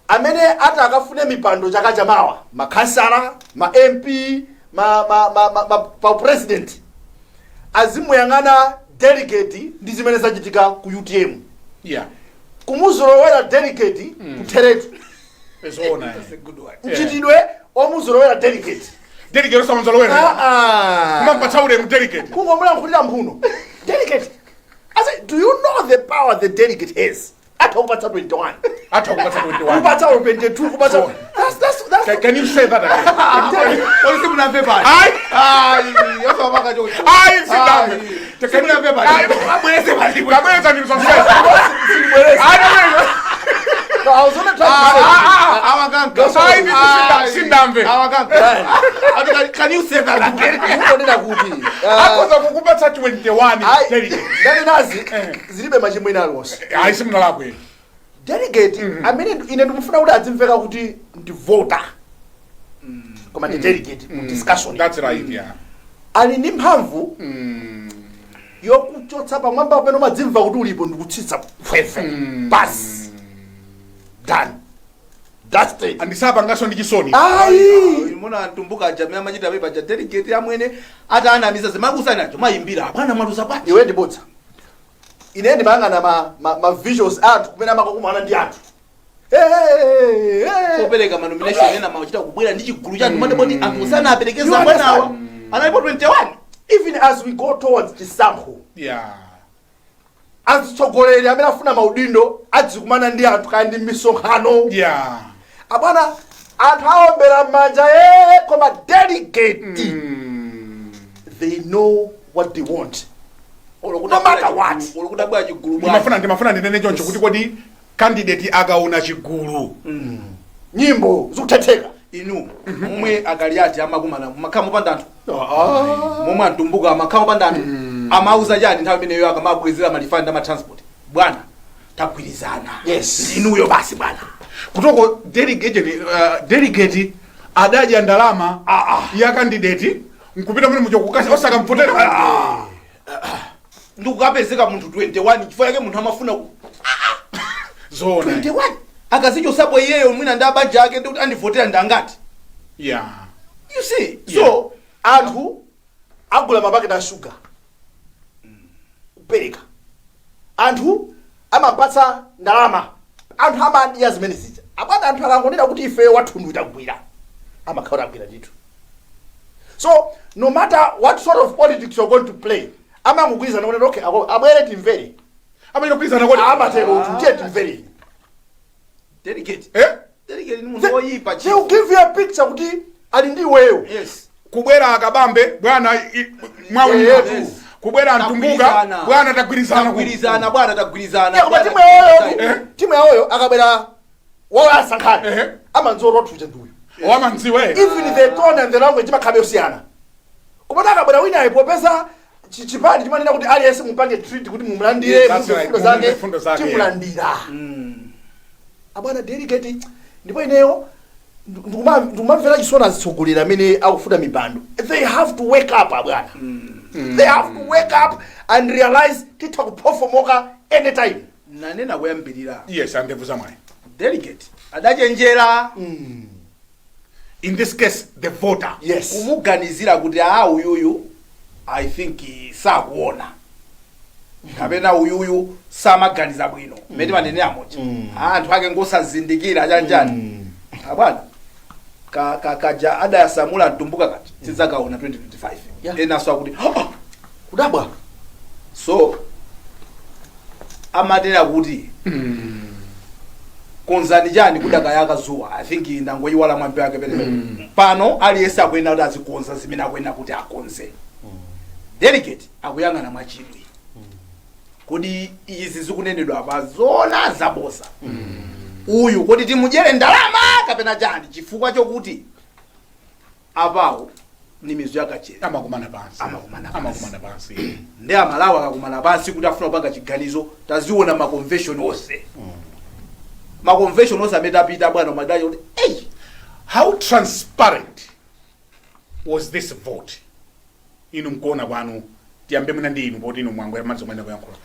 amene ati akafune mipando chaka chamawa, makhansala, ma MP, ma pa president, azimuyang'ana delegate ndi zimene zachitika ku UTM. Kumuzolowera delegate kutheretu. Zoona. That's a good one. Mchitidwe omuzolowera delegate. Delegate osamuzolowera. Ah, ah. Kumampatsa ulemu delegate. Kungomulankhulira mphuno delegate. I say, do you know the power the delegate has? Atha kupatsa 21. Atha kupatsa 21. Kupatsa 22, kupatsa. That's Can you say that again? Polisi, munamve pali? Ayi. Ayi, osawapanga chocho. Ayi, sindamve. Simunamve pali? Abwereze pali. Kabweza ndi zonsezi. Ayi, kabweza. No, I was only trying to say. Awakanka. Ayi, sindamve. Awakanka. Can you say that again? Kungonena kuti Akhoza kukupatsa 21 ayi, delegate. ndanenazi zilibe machimo ena aliwonse. Ayi, simunalakwe. Delegate amene ine ndikufuna kuti adzimveka kuti ndi voter koma ndi delegate mu discussion, That's right, yeah. ali ndi mphamvu yokuchotsa pamwamba pamene umadzimva kuti ulipo ndikutsitsa fwefe. Basi, done, that's it. Andisapangaso ndi chisoni. Ayi. Muna ntumbuka aja amachita pepa ja delegate amwene atanamiza zimakusani acho mayimbira, bwana, mwaluza bwanji? Iwe ndibodza. Ine ndimayang'ana ma visuals anthu kumene amakakumana ndi anthu. Hey, hey, hey. Kopereka ma nomination ena machita kubwera ndi chigulu cha anthu mane bodi anthu sanaperekeza. You Bwanawa understand? analipo 21. Even as we go towards chisankho, atsogoleri amene afuna maudindo adzikumana ndi anthu, kaya ndi misonkhano, abwana, anthu awombera m'manja ye, koma delegate, they know what they want no matter what. Olokudabwera chigulu. Ndimafuna ndinene choncho kuti kodi candidate akaona chigulu, nyimbo zikuthetheka. Inu momwe akaliati amakumana makhala mopanda anthu, momwe antumbuka amakhala mopanda anthu, amauza chani nthawi imeneyo akamabwezera ma refund ama transport? Bwana, tagwirizana. Inuyo basi, bwana. Kutoko delegate, delegate adadya ndalama ya candidate nkupita mene mucho kukasi osakamvotera. Ndikukapezeka munthu 21 chifukwa yake munthu amafuna Zona. 21 akazichosapo iyeyo mwina ndi abanja ake ndikuti andivotera ndangati? You see? So anthu agula mapaketi a shuga kupereka, anthu amapatsa ndalama, anthu amadya zimene zija. Abwana, anthu akangonena kuti ife wathundu tagwira, amakhala tagwira ndithu. So no matter what sort of politics you're going to play, amangogwirizana kuti okay, abwere timvere. Amene kugwirizana kodi? Amatero kuti tiye timvere. Delegate. Eh? Delegate ni munthu woyipa. They will give you a picture kuti ali ndi iweyo. Kubwera akabambe, bwana, mwawina. Yes. Kubwera mtumbuka. Tagwirizana. Bwana, tagwirizana. Tagwirizana, bwana, tagwirizana. Yeah, koma Bwana, timu yawoyo, tagwirizana. timu yawoyo akabwera wawo asankhani, amandziwa kuti wathuja ndiuyu. Wamandziwe. Even the tone and the language imakhala yosiyana. Koma akabwera winayo, popeza chipani chimanena kuti aliyense mupange treat kuti mumulandire, Yes, that's right. mumve fundo Mumve zake, fundo zake, timulandira. Abwana, delegate, ndipo ineyo ndikumamvera chisoni azitsogoleri amene akufuna mipando. They have to wake up, abwana. They have to wake up and realize titha kuphofomoka anytime. Nanena kuyambirira. Yes, andevu zamwayi. Delegate adachenjera. In this case, the voter. Yes. Kumuganizira kuti a uyuyu I think sakuona kapena uyuyu samaganiza bwino mmene manenera moja. Anthu ake ngosazindikira chanjani, abwana, kaja adayasamula mtumbuka kaja tidzakaona 2025. Enaso akuti "Oh, kudabwa." So amatera kuti konzani chani kudakayaka zuwa. I think ndangoyiwala mwambi wake pene pano. Aliyense akuyenera kuti azikonza zimene akuyenera kuti akonze. Delegate akuyang'ana mwachidwi kodi izi zikunenedwa apa zona zabosa uyu, kodi timudyere ndalama kapena chani? Chifukwa chokuti apawo Ni mizu yakachere. Amakumana pansi. Amakumana pansi. Amakumana pansi. Ndi Amalawi akakumana pansi kuti afuna kupanga chiganizo, taziona ma convention onse, ma convention onse amene tapita, bwana, umadali kuti ei. How transparent was this vote inu mkuona kwanu? Tiyambe mwina ndi inu, poti inu mwangwera madzi mwene kuyankhula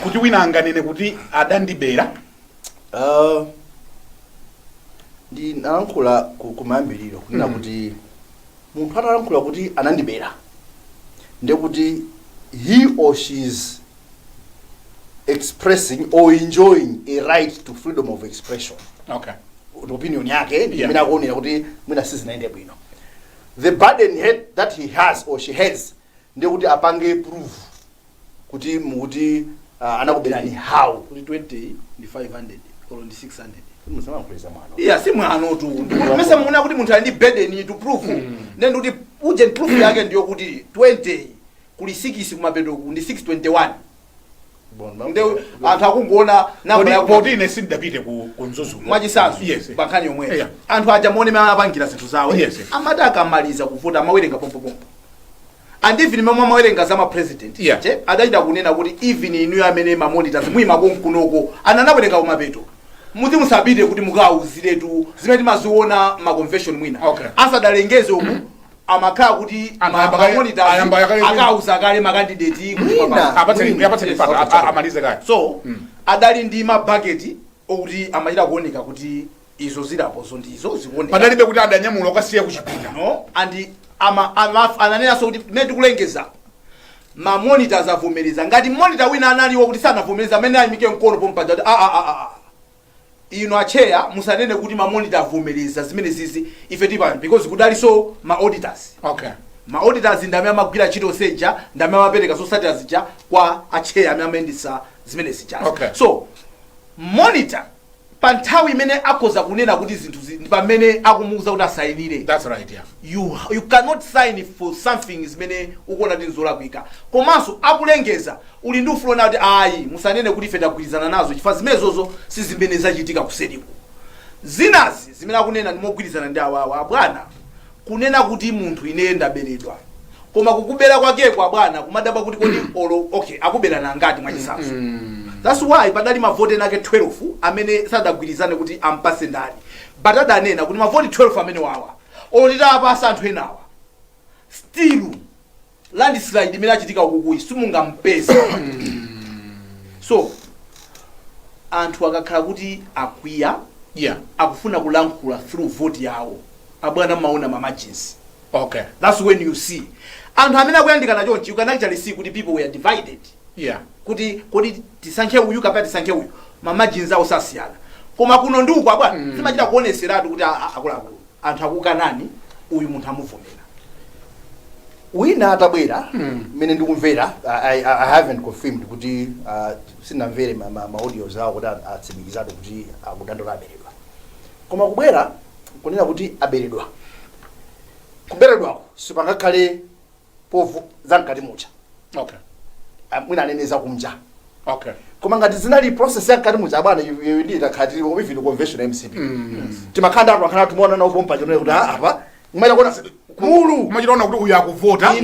kuti wina anganene kuti adandibera. Ndinalankhula kumayambiriro kunena kuti munthu atalankhula kuti anandibera, ndekuti he or she is expressing or enjoying a right to freedom of expression. Opinion yake imene akuonera kuti mwina sizinaende bwino. The burden that he has or she has ndekuti apange proof kuti mukuti anakuberani how. Kuti 20 ndi 500 or ndi 600. Musamalankhulisa mwano. Iya, si mwano tu. Mese muona kuti munthu ali ndi burden to prove, then kuti urgent proof yake ndiyo kuti 20 kuli 6, kumapeto ndi 621. Nde anthu akungoona namba Poti ine sindidapite ku Mzuzu. Mwachisanzo, pa nkhani yomweyo, anthu aja muone mmene amapangira zinthu zawo. Amati akamaliza kuvota amawerenga pompopompo, and even momwe amawerenga za ma president, che adachita kunena kuti even inuyo amene ma monitors muyimako nkunoko, ana anawerenga kumapeto, muti musapite kuti mukawuziretu zimene timaziona ma convention mwina. Asadalengeze uku amakhala kuti Anthu ayamba kale- ma monitors ayamba kale- akauza kale ma candidate kuti Mwina. Apatseni, apatseni Okay, pata amalize kale. So adali ndi mabaketi okuti amachita kuoneka kuti izo zilapozo ndizo zikuoneka. Padalibe kuti adanyamula ukasiya kuchipinda. No, and ananenanso kuti mmene tikulengeza, ma monitors avomereza. Ngati monitor wina analiwo kuti sanavomereza, amene ayimike mkono pompaja kuti ah, ah, ah, ah. Inu acheya musanene kuti ma monitor avomereza zimene zizi, ife tipa, because kudalinso ma auditors. Ma auditors ndi amene amagwira ntchito seja, ndi amene amapereka zotsatira zija kwa acheya amene amayendetsa zimene zija. So monitor pa nthawi imene akhoza kunena kuti zinthu ndi pamene akumuwuza kuti asayinire. That's right, yeah. You cannot sign for something zimene ukuona kuti nzolakwika. Komanso akulengeza, uli ndi ufulu kuti ayi, musanene kuti ife tagwirizana nazo, chifukwa zimenezozo si zimene zachitika kuseriku. Zinazi zimene akunena ndi mogwirizana ndi awawa abwana, kunena kuti munthu ine ndaberedwa, koma kukubera kwakeko, abwana, kumadabwa kuti kodi olo okay akuberana angati? Mwachitsanzo, that's why padali mavoti ena ake 12 amene sadagwirizane kuti ampase ndani, but adanena kuti mavoti 12 amene wawa, olo titawapasa anthu enawa, still landslide imene achitika ukukuyi simungampeze. So anthu akakhala kuti akwiya, akufuna kulankhula through vote yawo, abwana, mmaona ma margins. That's when you see anthu amene akuyandikana chonchi. You can actually see kuti people were divided, kuti kodi tisankhe uyu kapena tisankhe uyu. Ma margins awo sasiyana, koma kuno ndi uku, abwana, zimachita kuoneseratu kuti akuluakulu, anthu akukanani, uyu munthu amuvomera. Wina atabwera, mmene ndikumvera, I haven't confirmed kuti sinamvere ma audios awo kuti atsimikizatu kuti akudandaula aberedwa, koma kubwera kunena kuti aberedwa, kuberedwako sipangakhale povu zamkati mucha. Mwina anene zakunja. Koma ngati zinali process yamkati mucha, abwana, ndi takhala tili even convention MCP, timakhala anthu akhala tumuona nawo pompa chonene kuti ah, apa mmaita kuona mulu. Kumachitaona kuti uyu akuvota.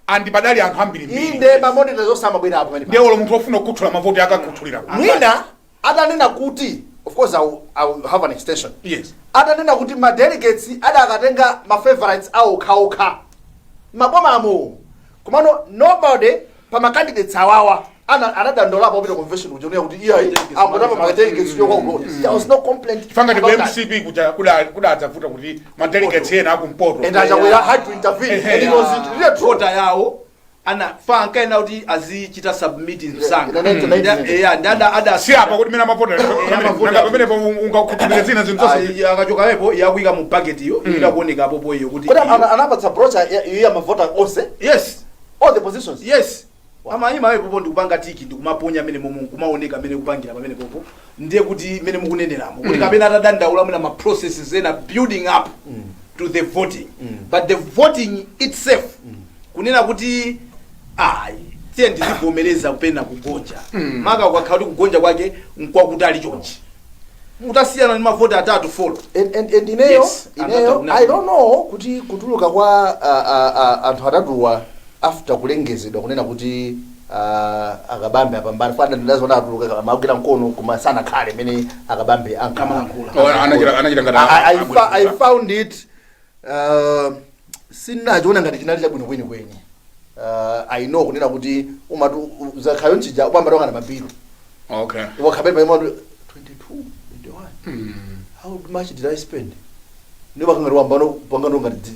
Andi padali anthu ambirimbiri. Inde, ma monitors onse amabwera apo pamene. Ndiye olo munthu ofuna kukhuthula mavoti akakhuthulira. Mwina atanena kuti, of course I will have an extension, atanena kuti ma delegates adakatenga ma favorites awo okhaokha mabomamo, komano nobody pa ma candidates awawa anadandaulapo popita convention kuja kunena kuti iyayi, angotapa ma delegates yokwa. There was no complaint fangati ku about that. MCP kuja kudadzavuta kuti ma delegates ena akumpoto And Achakwera had to intervene and it was really true. Quota yawo ana fa ankaena kuti azichita submit msanga. Yeah, Yeah, ndi ada Si apa kuti mene amavota amavota. nanga pamenepo ungakhuthulire zina zinthu zonse. Akachoka wepo yakuyika mu bucket iyo ita kuoneka apopo iyo kuti Kodi anapatsa brochure ya mavota onse? Yes. All the positions? Yes, amayima wepopo ndikupanga tick, ndikumaponya amene momwe kumaoneka amene kupangira pamene popo. Ndiye kuti mene mukuneneramo kuti kapena atadandaula mwina ma processes ena building up to the voting, but the voting itself, kunena kuti ayi, tiye ndizivomereza kupena kugonja, maka ukakhala kuti kugonja kwake nkwakutali chonchi. Mutasiyana ndi mavoti atatu, four. And ineyo Yes, ineyo anthu I don't know kuti kutuluka kwa anthu atatuwa after kulengezedwa kunena kuti Akabambe apambana, fana ndinazoona atuluka amagwira mkono koma sanakhale mene Akabambe Amalankhula. Oh, anachita ngati I found it sinachiona ngati chinali chabwino kwenikweni. I know kunena kuti umatu zakhayo nchija ubamba na mabilo wakhabele pa 22 21, how much did I spend? Ndiyo bakangati wambano pangano ngati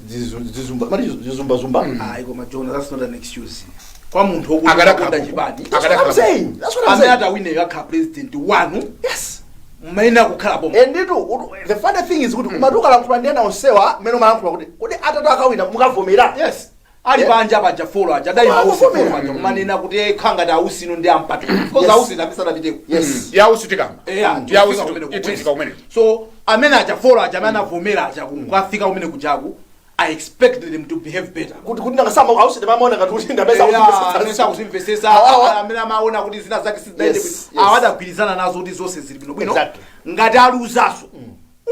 zizumba mati zizumba zumba. Ayi, koma John, that's not an excuse kwa munthu wokuti Akadakhala wakonda chipani. That's what I'm saying, that's what I'm Amene saying. atawineyo akhala president wanu, Yes. mmene akukhala pomwe. And itu the funny thing is kuti umati ukalankhula ndi ena onsewa mmene umalankhula kuti atatu akawina mukavomera. Yes, ali panja paja four aja adali Ah, mausi four kuvomera. aja kumanena kuti eh, khanga ndi ausino ndi ampatu because ausi ndamisana piteko. Yausi tikamba. Yausi itifika kumene. So amene aja four aja amene anavomera aja kukafika kumene kujaku, I expected them to behave better. Kuti nakasamba ausite pamaona ngati kuti ndapeza. Amene sakuzimvesesa, Awa. amene amaona kuti zina zake sizidaende bwino, awa adagwirizana nazo kuti zonse zili bwinobwino. Ngati aluzaso,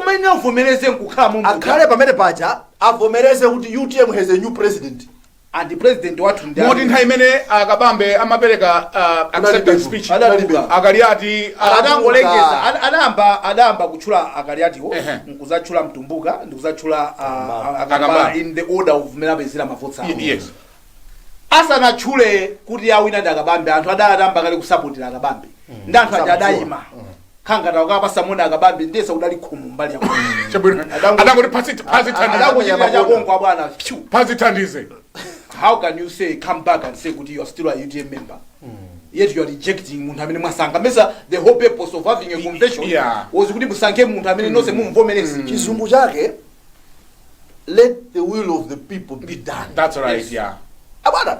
umene uvomereze nkukhala mu Akhale pamene paja, avomereze kuti UTM has a new president. And president wathu ndi Moti nthawi imene Akabambe amapereka acceptance speech, Adalibe. Akaliati Adangolengeza, adayamba kutchula Akaliatiwo, nkuzatchula Mtumbuka, ndikuzatchula Akambala. Akambala in the order of mmene apezera mavotsi awo. Asanatchule kuti awina ndi Akabambe, anthu adayamba kale kusapotera Akabambe, ndi anthu aja adayima khangata wakapa Akabambe, ndiyesa kudali khomo mbali yako. Chabwino, adangoti pasi pasi thandize. Adangochitira chakongo abwana. Phew. Pasi thandize. How can you say, come back and say kuti you are still a UTM member, yet you are rejecting munthu amene mwasankha? Mesa the whole purpose of having a convention was kuti musankhe munthu amene nonse mumvomereze? Chizungu chake, "Let the will of the people be done." That's right, yeah. Abwana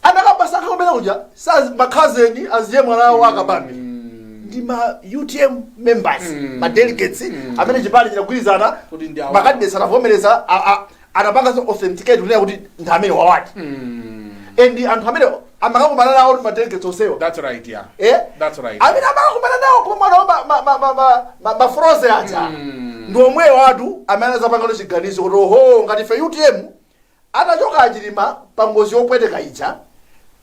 anakabasankha kumene kuja sa makhazeni aziye mwana wawo Akabambe ndi ma UTM members, ma delegates amene chipani chinagwirizana kuti ndi awo. Ma candidates anavomereza, anapanganso authenticate kunena kuti ndi amene wawati, and anthu amene amakakumana nawo ndi ma delegates onsewa. That's right, yeah. Eh? That's right. Amene amakakumana nawo koma mwana ma froze aja ndi omwewo atu amene azapangano chiganizo kuti oho, ngati ife UTM atachoka Achilima pa ngozi yopweteka ija,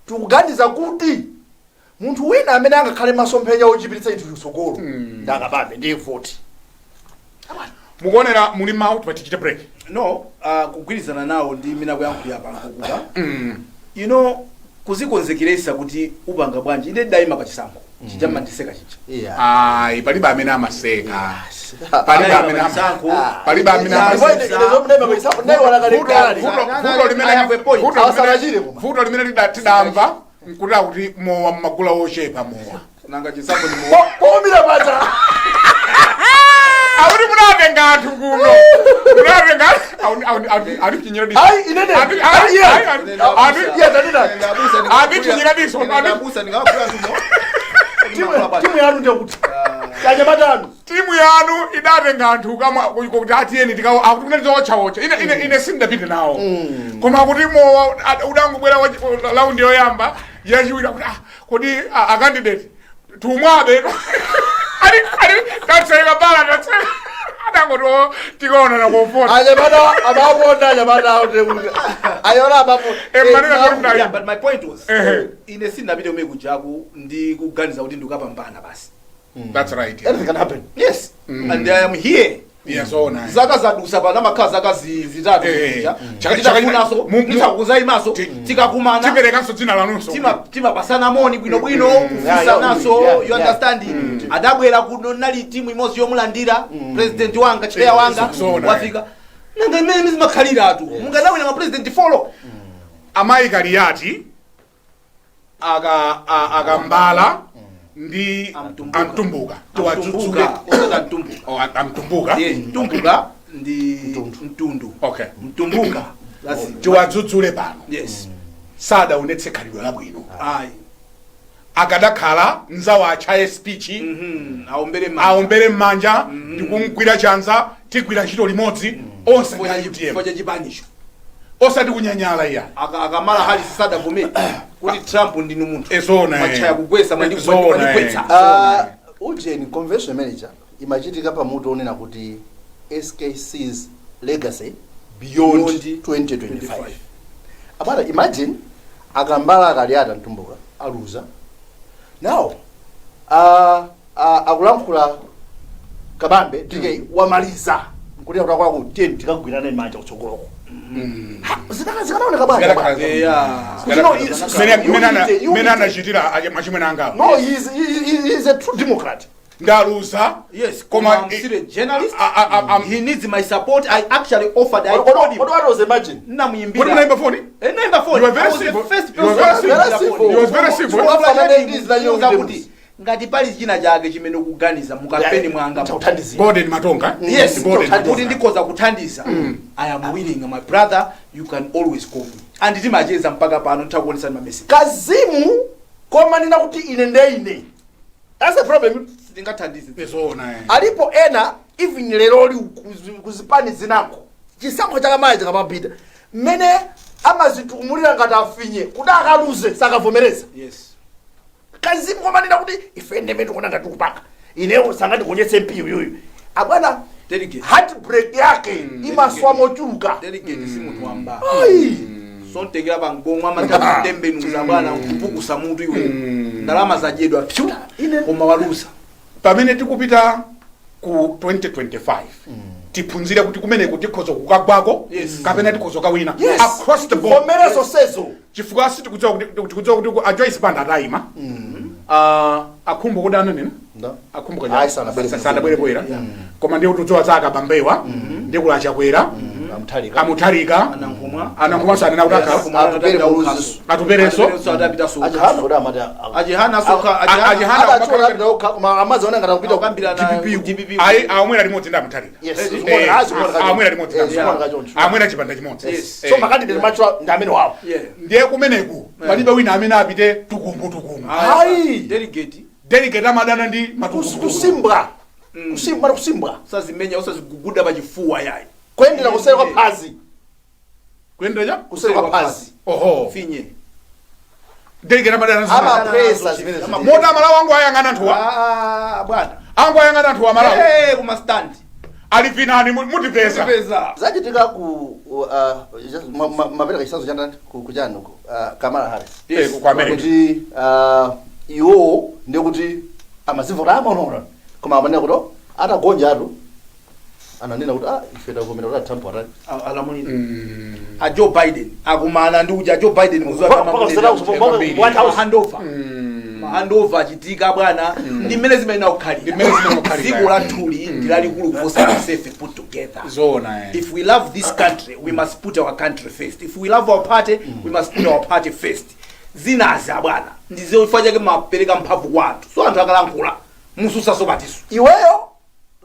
tikuganiza kuti munthu wina amene angakhale masomphenya ochipititsa chinthu chitsogolo ndi Akabambe, ndiye voti. Mukuonera muli mawu, tichite break. No, kugwirizana nawo ndi imene akuyankhulira pankukuka, kuzikonzekeresa kuti upanga bwanji. Ine ndayima pachisankho chija, mmandiseka chija. Ayi, palibe amene amaseka, palibe amene Pachisankho. Palibe amene amaseka. Vuto limene I have a point. vuto Awasanachire koma. Vuto limene tidamva nkuti akuti mowa mmagula ochepa mowa. Nanga chisankho ndi Pomira paja. Akuti munatenga anthu kuno, munatenga atichinyira diso. Ayi, inene. Ayi, yeah. Yeah, tanena. Atichinyira diso. Abusa, ndingakula tumo. Timu yanu ndiyakuti kanyamatanu. Timu yanu idatenga anthu kamwa kuti atiyeni tikawo, akuti kunali zootchaotcha. Ine sindapite nawo, koma kuti mowa udangobwera round yoyamba, yachiwiri, akuti ah, kodi a candidate tumwabe ali tatseka bala tatseka, adangoti oh, tikaonana kofota. Anyamata amaponda, anyamata awo ayona amaponda. Eh, manena kuti Yeah, but my point was, ine sindinapite kumene kujaku ndi kuganiza kuti ndikapambana basi. That's right, yeah. Anything can happen. Yes, and I am here. Yeah, zoona. Zaka zadusa pano, amakhala zaka zitatu kuja. Titafunaso titakuzayimaso, tikakumana, tiperekanso dzina lanunso. Timapasana moni bwinobwino, kufunsanaso. You understand? Adabwera kuno, nali timu imodzi yomulandira president wanga, chair wanga. Zoona. Wafika nanga imene zimakhaliratu, mungadawina ma president four. Amayi Kaliyati, Akambala ndi Amtumbuka. Amtumbuka tiwadzudzule. Osati Mtumbuka. Oh, Amtumbuka. Yeah, Mtumbuka ndi mtundu. Okay. Mtumbuka, that's it. Tiwadzudzule pano. Yes. Sadaonetse khalidwe labwino. Ayi. Akadakhala mzawo achaye speech, aombere manja. Aombere m'manja ndikumgwira chanza, tigwira ntchito limodzi onse ndi UTM. Chifukwa cha chipanicho. Osati kunyanyala iya. Akamala Harris sadavomere kuti Trump ndinu munthu Ezona. machaya kugwesa Zona. mwandigwetsa. Ah, Ujeni, convention manager imachitika pamutu onena kuti SKC's legacy beyond, Beyond 2025. Abana, imagine akambala akaliata mtumbuka aluza now, akulankhula Kabambe DK wamaliza nkuti akulakwako, tiye tikagwirane manja kutsogoloko. Zikanaoneka bwanji? Yeah. Mene anachitira machimwene angawo. No, he is a true democrat. Ndaluza. Yes, Koma koma I'm still a journalist. He needs my support. I actually offered. I told him. What was, imagine. Namuyimbira. Kodi munaimba foni? Eh, naimba phone. You were very I was the civil. first You were person very to civil. phone. You was very civil. Kuuza kuti ngati pali china chake chimene ukuganiza mukampeni mwanga, Takuthandizira. Golden Matonga. Yes, Golden kuti Matonga. ndikhoza kuthandiza, I am willing, my brother, you can always call me, and timacheza mpaka pano, nditakuonesani mamessage. Kazimu komanena kuti ine ndeine, that's the problem. Sitingathandize. Zoona, eh. Alipo ena even leroli kuzipani zinako, chisankho chakamaya chikamapita, mmene amazitukumulira ngati afinye kuti akaluze, sakavomereza. Kazimu komanena kuti ife ndeme tikuona ngati tikupanga, inewo sangandigonyetse mpiyu yuyu abwana. Delegate. Heartbreak yake imaswa mochuluka. Delegate si munthu wamba. Ayi. Sontekera pangomwe amatha kutembenuza bwana, nkupukusa mutu iwe, ndalama zadyedwa pyu, koma waluza. Pamene tikupita ku 2025, tiphunzire kuti kumeneku tikhoza kukagwako kapena tikhoza kukawina across the board. Vomere zonsezo. Chifukwa sitikudziwa kuti, tikudziwa kuti a Joyce Banda atayima. Ah, akhumbo kuti ananena akhumbo. Ayi, sanabwere. Sanabwere poyera, koma ndiye kuti udzowa zaka Bambewa, ndiye kula Achakwera, Amutharika. Amutharika. Anankhumwa. Anankhumwa sanena kuti akhala. Atupere Muluzi. Atuperenso. Adapita. Achihana kuti amati Achihana soka. Achihana. Adachora apita okha, koma amaziona ngati akupita. Akukambirana. DPP. DPP. Ayi, aomwera limodzi ndi Amutharika. Yes, Amwera limodzi. Eh, zikuoneka choncho. Amwera chipanda chimodzi. Yes. So macandidate machula ndi amene wawo. Ndiye kumeneku palibe wina amene apite tukumbu tukumbu. Ayi. Delegate. Delegate amadana ndi matukumbu. Kusimbwa, kusimbwa, kusimbwa. Usazimenya, usaziguguda pachifuwa yayi. Kuyendera kuseri kwa phazi. Kuyendera Kuseri kwa phazi. Oho. Finye. Delegate amadana ndi Amapresa zimene. Mota Malawi angu ayang'ana anthuwa. Ah, bwana. Angu ayang'ana anthuwa Malawi. Eh, kuma stand. Ali vinani mutipeza. Peza. Zachitika ku mapereka chisanzo chandani kuchani uko, Kamala Harris. Eh, ku America. Kuti iwowo ndiye kuti amazivota amaonora, koma amanena kuti atagonja atu ananena kuti ah, ife tavomera kuti Trump atani. Alamulira. A Joe Biden akumana ndi uja Joe Biden. White House. Handover, handover achitika bwana, ndi mmene zimayenera Ndi mmene zimayenera kukhalira. Dziko lathuli ndi lalikulu kuposa ourselves put together. Zoona, eh. If we love this country, we must put our country first. If we love our party, we must put our party first. Zinazi abwana ndizo chake mapereka mphamvu kwa anthu, so anthu akalankhula mususaso patiso. Iweyo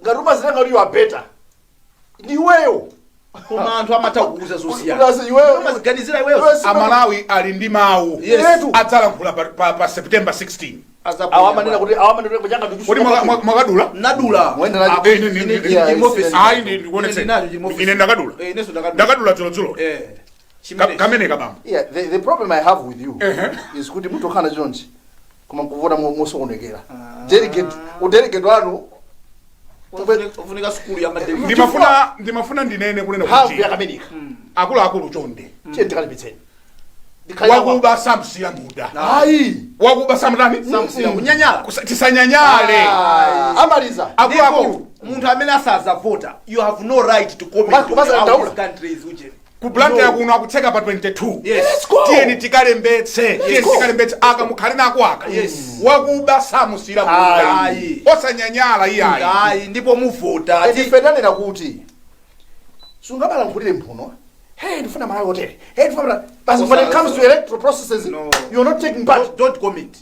ngati umazitenga kuti you are better, ndi iweyo. Koma anthu amatha kuuza zosiyana. Iweyo Umaziganizira iweyo. Amalawi ali ndi mawu. Yes. Adzalankhula pa September 16. Awamanena kuti, awamanena kuti changa. Kodi mwakadula? Nadula. Mwenda nacho. Eh, Yeah, ayi, ndikuonetse. Ine ndinacho chili Ine ndakadula. Eh, inenso ndakadula. Ndakadula dzulodzulo. Eh, chimene- Kamene kabambo. Yeah, the problem I have with you is kuti munthu okhala chonchi koma nkuvota mosokonekera. Delegate, udelegate wanu. Ufunika sukulu ya madelegate. Ndimafuna ndinene kunena mphamvu kuti yakameneka. Akuluakulu, chonde. Tiye tikalipitseni. Wakuba samsiya muda. Ayi. Wakuba samtani? Samsiya kunyanyala. Tisanyanyale. Amaliza. Akuluakulu. Ndipo, munthu amene asazavota, you have no right to comment on how Daula. this country is uje. Ku Blantyre kuno akutseka pa 22. Yes. Let's go. Tiyeni tikalembetse, tiyeni go. tikalembetse, aka mukhale nako aka. Yes. Wakuba samusira muda. Ayi. Osanyanyala iyayi. Ayi, ndipo muvota. Ife tanena kuti sungabalankhulire mphuno, "Hey, ndifuna Malawi otere, hey, ndifuna Malawi." Basi, when it comes to electoral processes, No. you're not taking part. Don't comment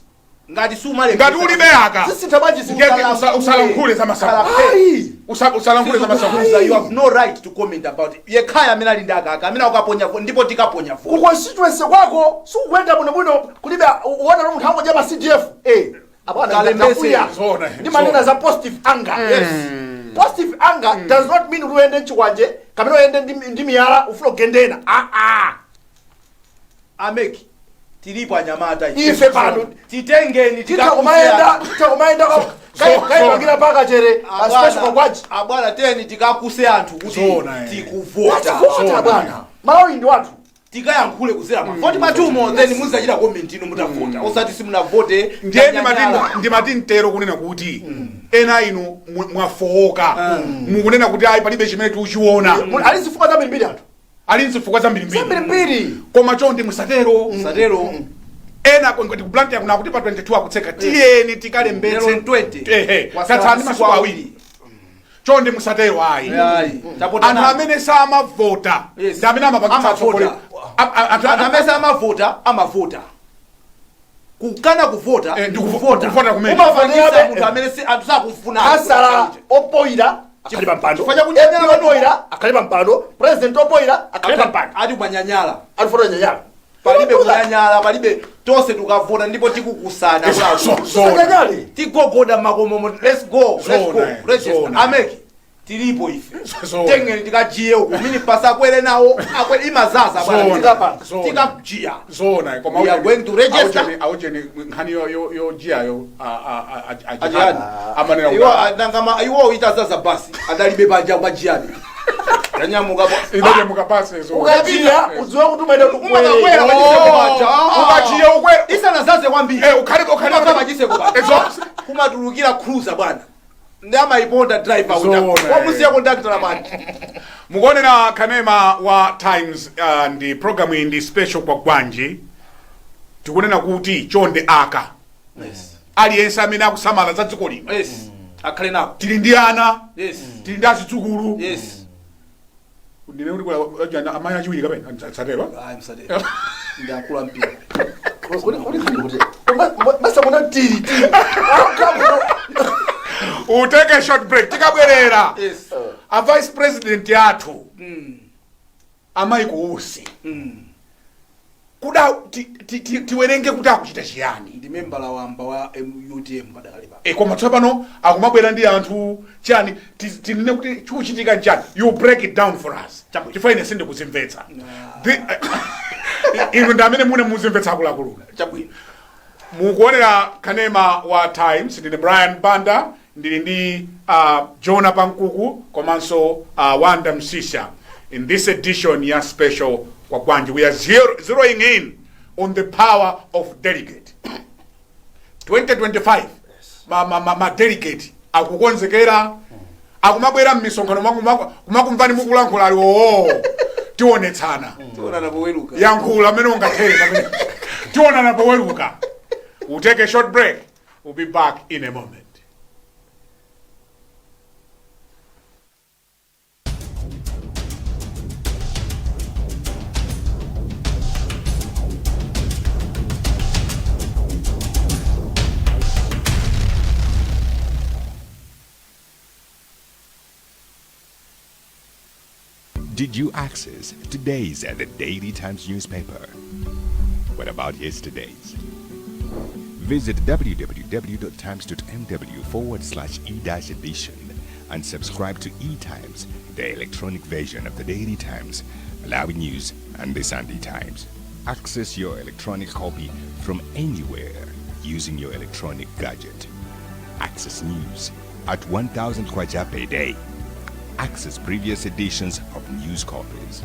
ngati sumale. Ngati ulibe aka Zisintha bwanji zinthu? Ngati usalankhule za masankho. Ayi. Usalankhule za masankho. Sizukuza, you have no right to comment about it. Yekhaya amene ali ndi akaka amene akukaponya ndipo tikaponya Ku vote. constituency kwako sikukuyenda bwinobwino, kulibe uona munthu angodya ma CDF, eh, abwana. Kalembese. Ndakuya. Zona, Ndimanena zona. za positive anger. Positive anger does not mean kuti uyende mchikwanje kapena uyende ndi miyala ufuna kugendena, ah ah. Ameki Tilipo anyamata Ife pano titengeni. Titha kumayenda, titha kumayenda kaipangira paka chere a special Kwagwanji. Abwana, teni tikakuse anthu kuti Zona, eh. tikuvota. Tikuvota bwana, Malawi ndi wathu. Tikayankhule kuzera mavoti matumo, then muzachita comment ino mutavota, osati simunavote. Ndiye ndimati mtero kunena kuti ena inu mwafowoka, mukunena kuti ayi, palibe chimene tikuchiona. Ali zifukwa zambirimbiri anthu. Ali nzifukwa zambirimbiri. Zambirimbiri. Koma chonde musatero. Musatero. Ena ngati ku Blantyre kuna kuti pa 22 akutseka, tiyeni tikalembetse. Lero 20. Ehe. Wasala Tatsala ndi masiku masiku 2. Chonde musatero, ayi. Ayi. Anthu amene samavota ndi amene amapangitsa Amavota. atsogoleri. Anthu amene samavota amavota, kukana kuvota. Eh, ndi kuvota kumene. Umapangitsa munthu amene anthu sakufuna. Asala opoyira akhale pampando. Chifukwa chakunyanyala. MP opoyira akhale pampando, president opoyira akhale pampando. Ati kumanyanyala. Alifota nyanyala. Palibe kunyanyala, palibe. Tonse tukavota ndipo tikukusana. Zona. Sanyanyale. Tigogoda makomomo. Let's go, let's go. Zona, Register. zona. A MEC, tilipo ife. Zona. Tengeni tikajiye uku mini pasa akwere nawo, akwere imazaza bwana. Zona. Zona. Tikajiya. Zona, koma We are going to register. Aujeni nkhani yojiyayo. Ajihadi. Amanena Iwo nangama iwo itazaza basi adalibe panja kwajiyani yanyamuka. Inachemuka basi zo. Ukajiya udziwe kuti umaenda. Umakakwera pachiseko paja. Ukajiya ukwera. Isanazaze kwambiri. Eh, ukhale umakhala pachiseko paja. Ezo. Kumatulukira cruiser bwana, ndi amayiponda driver uja. Zona, Wamusiya conductor panja. Mukuonera kanema wa Times, ndi program iyi ndi Special Kwagwanji. Tikunena kuti chonde aka aliyense amene akusamala za dziko lino Yes, akhale nako. Tili ndi ana, tili ndi azidzukulu. Ndine kuti kula amayi achiwiri kapena satero. Ayi, msatero, ndakula mpira. Kuti masa muna tiri tiri. We'll take a short break. Tikabwerera, a vice president yathu amayi kuusi kuda tiwerenge kuti akuchita chiyani. Ndi membala wamba wa UTM padakali pa. E, koma tsopano akumabwera ndi anthu chani, tinene kuti chikuchitika nchani? You break it down for us, chifukwa ine sindikuzimvetsa. Inu ndi amene mune muzimvetsa, akuluakulu. Chabwino. Mukuonera kanema wa Times. Ndine Brian Banda, ndili ndi Jona Pankuku komanso Wanda Msisha. In this edition ya Special Kwagwanji, we are zeroing in on the power of delegate 2025. Ma delegate akukonzekera, akumabwera m'misonkhano, kumakumvani mukulankhula, ali oo, tionetsana. Tionana poweruka. Yankhula amene ungathere pamene tionana poweruka. We'll take a short break. We'll be back in a moment. Did you access today's at the Daily Times newspaper? What about yesterday's? Visit www.times.mw/e-edition and subscribe to eTimes, the electronic version of the Daily Times, Malawi News, and the Sunday Times. Access your electronic copy from anywhere using your electronic gadget. Access news at 1,000 kwacha per day. Access previous editions of news copies.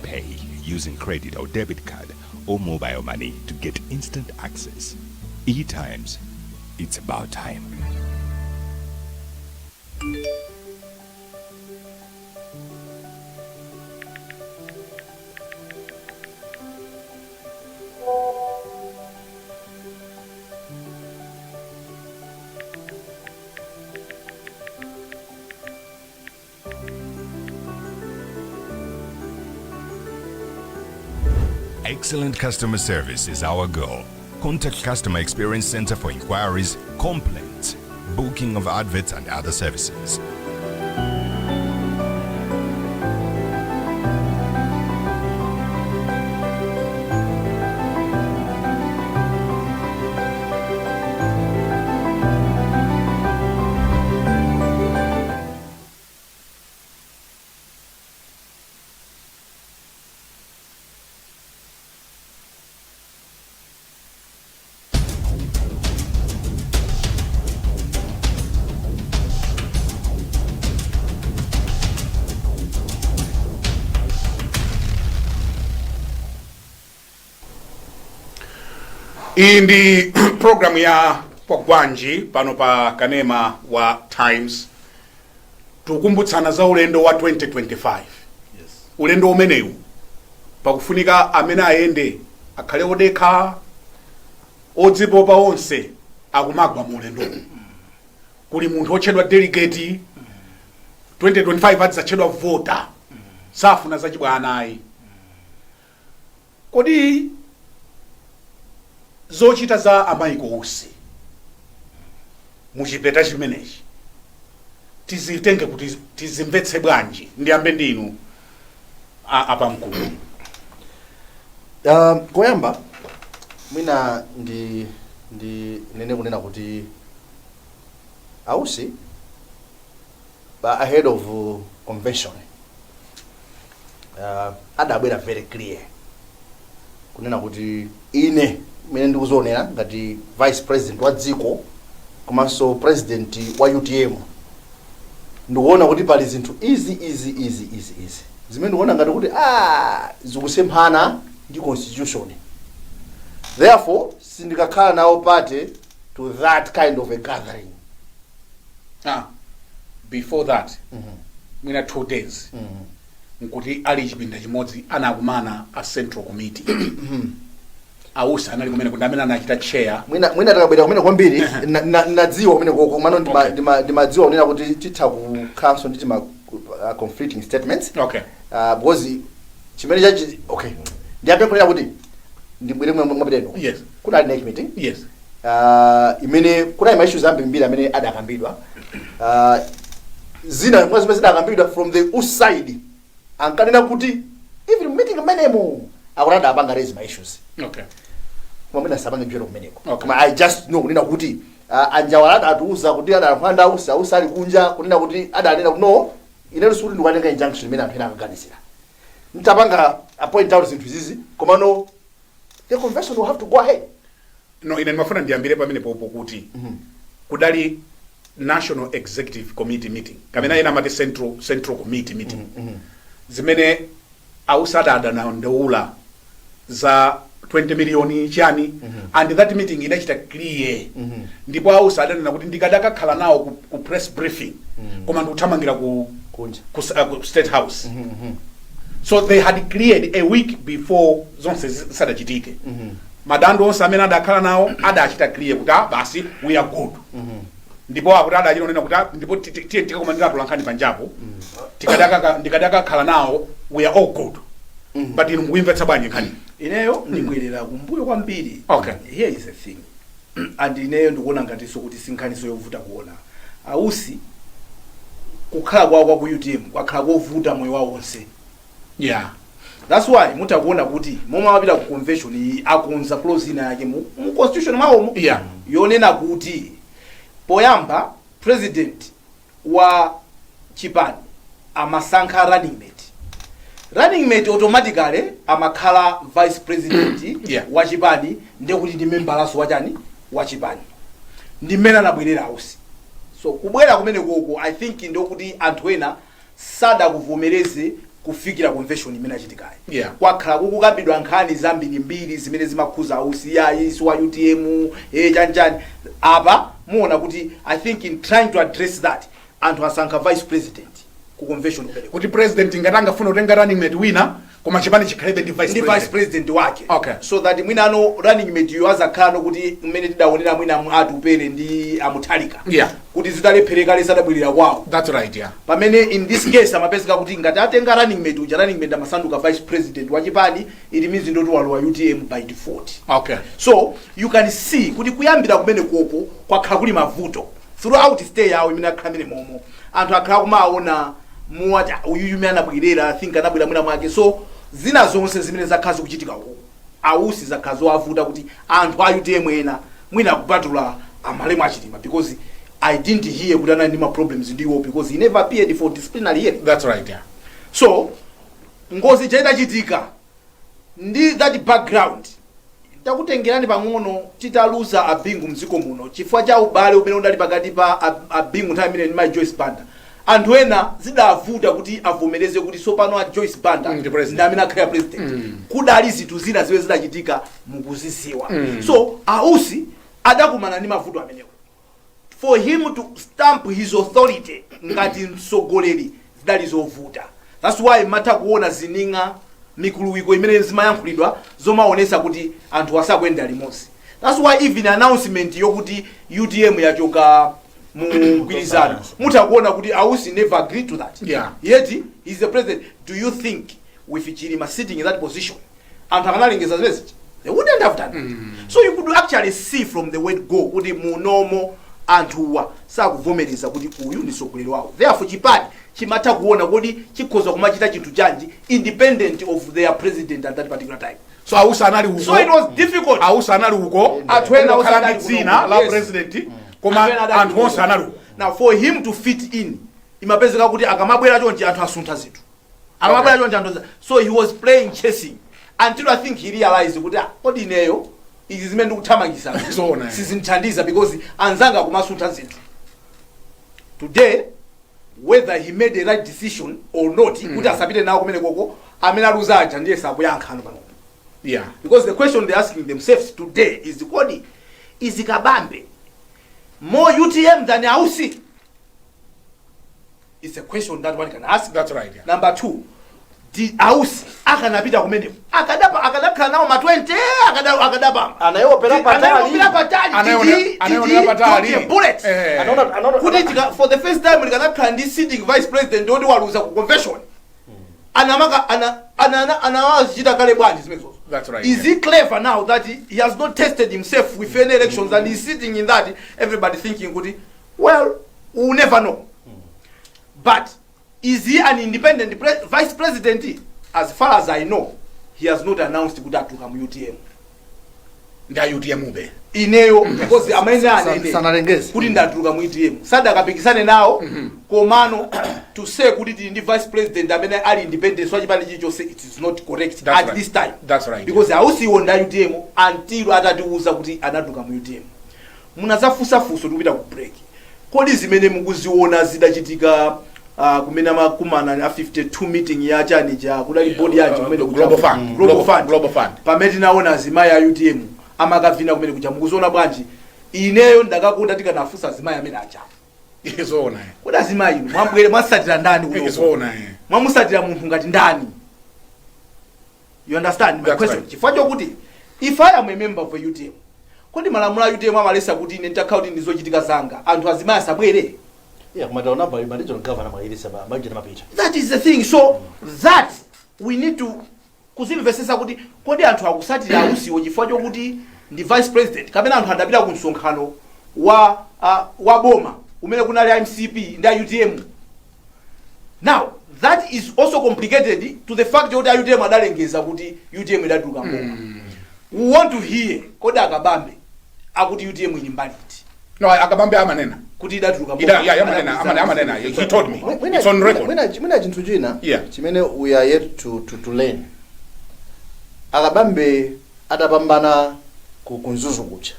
Pay using credit or debit card or mobile money to get instant access. E-Times, it's about time. Excellent customer service is our goal. Contact Customer Experience Center for inquiries, complaints, booking of adverts and other services. Iyi ndi program ya Kwagwanji pano pa kanema wa Times. Tikukumbutsana za ulendo wa 2025. Ulendo umenewu pakufunika amene ayende akhale odekha, odzipopa onse akumagwa mu ulendowu. Kuli munthu otchedwa delegate, 2025 adzatchedwa voter, safuna zachibwana ayi. Kodi zochita za a Michael Usi muchipeta chimenechi tizitenge kuti tizimvetse bwanji? Ndiyambe ndinu apamkulu. Koyamba mwina ndi nene kunena kuti Ausi pa ahead of convention adabwera very clear kunena kuti ine mene ndikuzionera ngati vice president wa dziko komanso president wa UTM, ndikuona kuti pali zinthu izi, izi, izi, izi, izi zimene ndikuona ngati kuti zikusemphana ndi constitution, therefore sindikakhala nawo party to that kind of a gathering. Before that, mwina 2 days, nkuti ali chipinda chimodzi anakumana a central committee. Ausi anali kumene kuti amene anachita chair. Mwina takabwera kumene kwambiri nadziwa kumene koko mano ndimadziwa kunena kuti titha kukhalanso ndi tima conflicting statements because chimene chachi, okay, ndiyambe kunena kuti ndibwere mwapiteno. Kunali NEC meeting imene kunali ma issues ambirimbiri amene adakambidwa. Zina mwa zimene zidakambidwa from the Usi side, ankanena kuti even meeting mmenemo akuti adapanga raise ma issues koma mwina sapange ntchito kumeneko. Koma I just know kunena kuti anjawala adatiuza kuti adalankhula ndi Ausi, Ausi ali kunja, kunena kuti adanena kuti no, inetu sikuti ndikukatenga injunction imene anthu ena akaganizira mtapanga a point out zinthu izizi, koma no, the convention will have to go ahead. No, ine ndimafuna ndiyambire pamene popo kuti kudali national executive committee meeting, kamene ena amati central committee meeting, zimene Ausi adadandaula za 20 miliyoni chani, and that meeting inachita clear. Ndipo Ausi adanena kuti ndikadakakhala nawo ku press briefing, koma ndikuthamangira ku kunja ku State House. So they had cleared a week before zonse zisadachitike. Madando onse amene adakhala nawo adachita clear kuti ah, basi, we are good. Ndipo akuti adachita kunena kuti ah, ndipo tiye tikakumanira atolankhani panjapo, ndikadakakhala nawo, we are all good. But inu mukuyimvetsa bwanji nkhani? Ineyo ndibwerera kumbuyo kwambiri. Here is a thing, and ineyo ndikuona ngatinso kuti sinkhaniso yovuta kuona. Ausi kukhala kwawo kwa ku UTM kwakhala kovuta moyo wawo wonse. That's why mutakuona kuti momwe amapita ku convention iyi, akonza clause ina yake mu constitution mwawomo yonena kuti poyamba president wa chipani amasankha running mate. Running mate automatically amakhala vice president wa chipani, ndekuti ndi membalaso wachani, wa chipani. Ndi mmene anabwerera Ausi. So kubwera kumene koko, I think ndokuti anthu ena sadakuvomereze kufikira convention imene achitikayi. Kwakhala kukukambidwa nkhani zambirimbiri zimene zimakhuza Ausi, yayi, si wa UTM, chanchani. Apa muona kuti I think in trying to address that, anthu asankha vice president ku convention kumeneko. Kuti president ngati angafuna kutenga running mate wina, koma chipani chikhalebe ndi vice ndi president. Vice president wake. So that mwinano running mate yo azakhala nokuti mmene tidaonera mwina Atupele ndi Amuthalika kuti zitalephereka sadabwerera kwawo. That's right, yeah. Pamene in this case amapezeka kuti ngati atenga running mate uja, running mate amasanduka vice president wa chipani. It means ndoti walowa UTM by default. So you can see kuti kuyambira kumene koko kwakhala kuli mavuto throughout stay yawo imene akhala mene momo. Anthu akhala kumaona muwati uyu yumene anabwerera, I think anabwera mwina mwake. So zina zonse zimene zakhala zikuchitika uku, Ausi zakhala zowavuta kuti anthu a UTM ena, mwina kupatula amalemu Achilima, because I didn't hear kuti anali ndi ma problems ndiwo, because he never appeared for disciplinary hearing. That's right, yeah. So ngozi chaitachitika ndi that background, takutengerani pang'ono titaluza Abingu mdziko muno chifukwa cha ubale umene unali pakati pa Abingu nthawi imene ndi Mai Joyce Banda. Anthu ena zidavuta kuti avomereze kuti sopano a Joyce Banda Ndi president. ndi amene akhala president. Kudali zinthu zina zimene zidachitika, mukuziziwa. So Ausi adakumana ndi mavuto amenewo. For him to stamp his authority ngati mtsogoleri zidali zovuta. That's why matha kuona zining'a, mikuluwiko imene zimayankhulidwa zomaonesa kuti anthu asakuyenda limodzi. That's why even announcement yokuti UTM yachoka mu mgwirizano, mutha kuona kuti Ausi never agreed to that. Yet he's the president. Do you think with Chilima sitting in that position, anthu akanalengeza zimezi? They wouldn't have done it. So you could actually see from the word go kuti munomo anthuwa sakuvomereza kuti uyu ndi mtsogoleri wawo. Therefore chipani chimatha kuona kuti chikhoza kumachita chinthu chanji independent of their president at that particular time. So Ausi anali uko. So it was difficult. Ausi anali uko. Anthu ena kukhala onse ndi anali dzina kuno. la president, koma Anthu ena adali anthu onse kuno. anali uko. Now for him to fit in, imapezeka kuti akamabwera chonchi anthu asuntha zinthu, akamabwera chonchi anthu, so he was playing chasing until I think he realized kuti, ah, kodi ineyo izi zimene ndikuthamangisa Zoona, eh. sizinthandiza because anzanga akumasuntha zinthu. Today, whether he made the right decision or not kuti asapite nawo kumene koko, amene aluza aja ndiye sakuyankha ano panopo, because the question they're asking themselves today is, kodi is Kabambe more UTM than Ausi? It's a question that one can ask. That's right, yeah. Number two, di Ausi akanapita kumeneko, akadapa akadakhala nawo ma 20, akadapamba. Anayopera patali. Anayopera patali. Anayonera patali. Did he bullet Anaona kuti for the first time likanakhala ndi sitting vice president oti waluza ku convention, anamaka ana ana anawachita kale bwanji zimenezozo? That's right, Is yeah. he clever now that he has not tested himself with any elections and he's sitting in that, everybody thinking kuti, well, we'll never know? But is he an independent vice president? As far as I know, he has not announced kuti atuluka mu UTM. Ndi a UTM ube. Ineyo, because amene anene Sanalengeze. kuti ndatuluka mu UTM, sadakapikisane nawo. Komano to say kuti tili ndi vice president amene ali independent wachipani chilichonse, it is not correct That's at right. this time, That's right. because ausiwo nda UTM until atatiuza kuti anatuluka mu UTM. Munazafunsafunso tikupita ku break, kodi zimene mukuziona zidachitika kumene amakumana a 52 meeting ya chani cha kudali board yanji kumene Global Fund. Global Fund. Global Fund. Pamene tinaona azimayi a UTM amakavina kumene kuja, mukuziona bwanji? Ineyo ndakakonda tikanafunsa azimayi amene aja. Zoona, eh. Kodi azimayi inu mwabwere mwasatira ndani kunoko? Zoona, eh. Mwamusatira munthu ngati ndani? You understand my That's question? right. Chifukwa chokuti if I am a member of a UTM, kodi malamulo a UTM amalesa kuti ine nditakhala kuti ndizochitika zanga anthu azimayi asabwere? Yeah, koma taona pa ma regional governor mayirisa ma major mapita. That is the thing. So that we need to kuzimvesesa kuti kodi anthu akusatira ausiwo chifukwa chokuti ndi vice president, kapena anthu adapita ku msonkhano wa boma umene kunali MCP ndi a UTM? Now that is also complicated to the fact kuti a UTM adalengeza kuti UTM idatuluka mboma. We want to hear, kodi akabambe akuti UTM ili mbali iti? No, akabambe amanena Kuti idatuluka mboma. Yeah, amanena, amanena. He told me. It's on record. Mwina chinthu china chimene we are yet to learn, akabambe adapambana ku Mzuzu kuja,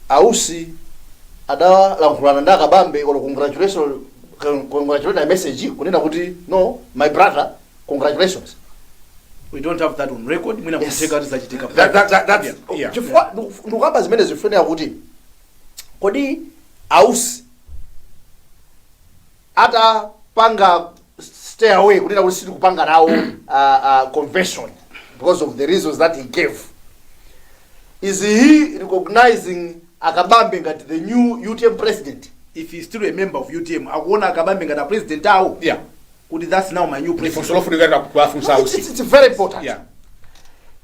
Ausi adalankhulana ndi akabambe or congratulatory message kunena kuti, "No, my brother, congratulations"? We don't have that on record. Mwina kutheka tizachitika. That's chifukwa ndikukamba zimene zifunira kuti kodi Ausi atapanga stay away kunena kuti sitikupanga nawo convention because of the reasons that he gave, is he recognizing akabambe ngati the new UTM president? If he's still a member of UTM, akuona akabambe ngati a president awo, kuti that's now my new president? Ndifunso lofunika kuwafunsa It's, Ausi. it's very important. Yeah.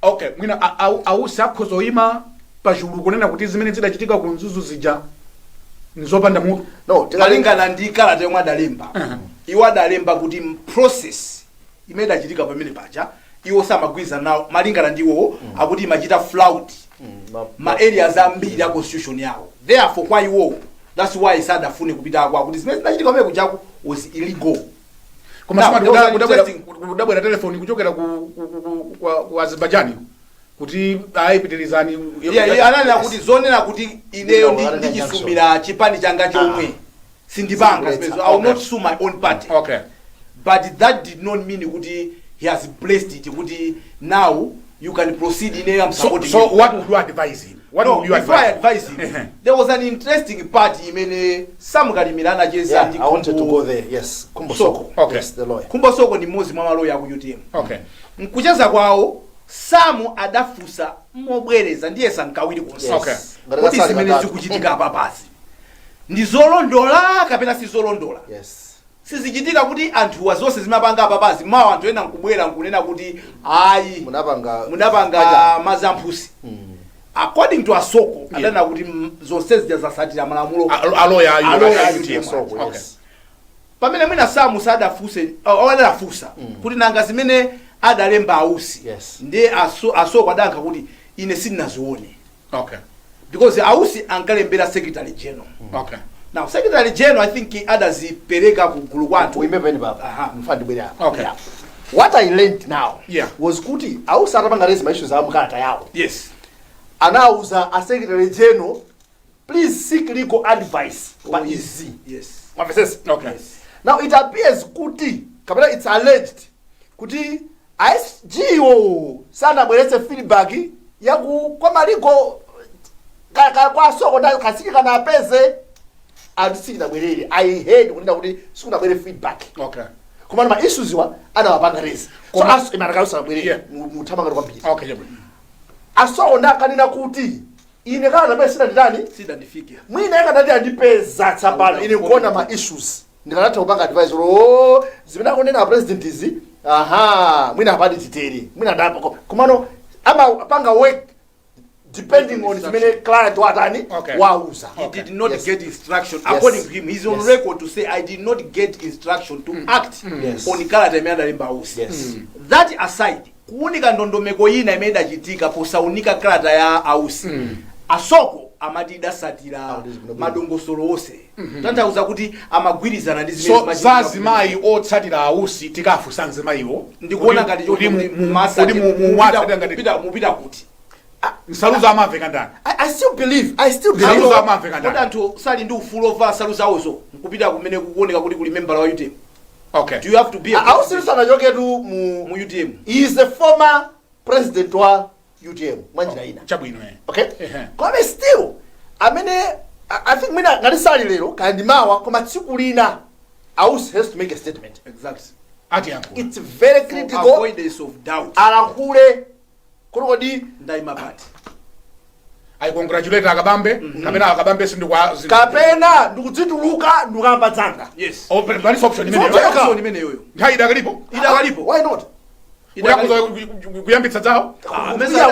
Okay, mwina ausi akhoza oyima pachulu kunena kuti zimene zidachitika ku Mzuzu zija nzopanda mutu? No, Malingana ndi kalata yomwe adalemba, iwo adalemba kuti process imene idachitika pamene paja iwo samagwirizana nawo. Malingana ndi iwowo, akuti imachita flout ma areas ambiri a constitution yawo. Therefore kwa iwowo, that's why sadafune kupitako, akuti zimene zinachitika pamene kujaku was illegal. Koma Now, smart there was an kudabwera telefoni kuchokera ku Azerbaijan kuti ayipitirizani. Yeah, ananena kuti zonena kuti ineyo Ndikawalanga ndichisumira chipani changa chomwe. Sindipanga Sindikuletsa. zimenezo. I will not Okay. sue my own party. But that did not mean kuti he has blessed it, kuti now you can proceed, ine am So, supporting so you. what would you advise him? What No, would you before I advise? advise him, there was an interesting part imene Sam Kalimira anacheza Yeah, ndi I wanted to Khumbo- go there. Yes, Kumbo Soko. Soko. Yes, the lawyer. Khumbo Soko ndi mmodzi mwa maloya aku UTM. Mkucheza kwawo, Samu adafunsa mobwereza, ndiye sankawiri konse, Yes. Okay. Ngati kuti kasali zimene katatu. zikuchitika apapasi ndi zolondola kapena sizolondola? Yes. Sizichitika kuti anthuwa zonse zimapanga apapazi, mawa anthu ena nkubwera nkunena kuti ayi, Munapanga munapanga mazamphusi. According to Asoko, adanena kuti zonse zija zasatira malamulo. Aloya. Aloya. UTM. Soko, yes. Pamene mwina Samu sadafunse, adafunsa kuti nanga zimene adalemba Ausi? Ndiye Asoko adayankha kuti ine sindinazione, because Ausi ankalembera secretary general. Now secretary general, I think, adazipereka ku gulu kwanthu. Uime pene papa. Mfana, ndibwere apa. What I learned now was kuti Ausi atapanga raise ma issues amukalata yawo, anauza a secretary general, "Please seek legal advice pa izi." Mwamvesesa? Okay. Now it appears kuti, kapena it's alleged kuti SG wo sanabweretse feedback yaku kwa ma legal kwa Soko na kasiki kana apeze anthu sikinabwerere. I heard kunena kuti sikunabwere feedback, koma ma issues wa anawapanga raise, so aso imanaka usanabwerere muthamanga kwambiri. Okay, chabwino. Asoko ndakanena kuti ine kana ndamene sinanditani, Sidandifike. Mwina yakanati andipeza tsapano ine nkuona ma issues, ndikanatha kupanga advice, o zimene akunena president izi, aha, mwina apati titere, mwina ndapa, komano amapanga work depending on zimene client watani, wauza. He did not get instruction. According to him, he's on record to say, "I did not get instruction to act on kalata imene adalemba Ausi." That aside, kuunika ndondomeko ina imene idachitika posaunika kalata ya Ausi, Asoko amati idasatira madongosolo onse, tanthauza kuti amagwirizana ndi zimene So zimachitika. za azimayi otsatira Ausi, tikafunsa azimayiwo. Ndikuona ngati kuti mwatsatira ngati mupita kuti? Nsalu zamamveka ndani? I still believe Nsalu zamamveka Kodi ndani? anthu sali ndi ufulu ovala nsalu zawozo nkupita kumene kukuoneka kuti kuli membala wa UTM? Do you have to be a Ausi sanachoketu mu mu UTM. He is the former president wa UTM mwanjira ina. Chabwino, eh. Okay. Komabe still amene I think mwina ngati sali lero kaya ndi mawa, koma tsiku lina Ausi has to make a statement. Ati yankhula. It's very For critical. avoidance of doubt. Alankhule kuti kodi Ndayima pati? I congratulate Akabambe kapena Akabambe sindikwa kapena ndikudzituluka ndikamba dzanga. Yes. Oh, pali option imeneyo. Zotheka. Option imeneyoyo. Nthawi idakalipo. Idakalipo. Why not? Uyakuza kuyambitsa zawo. Ah, mesa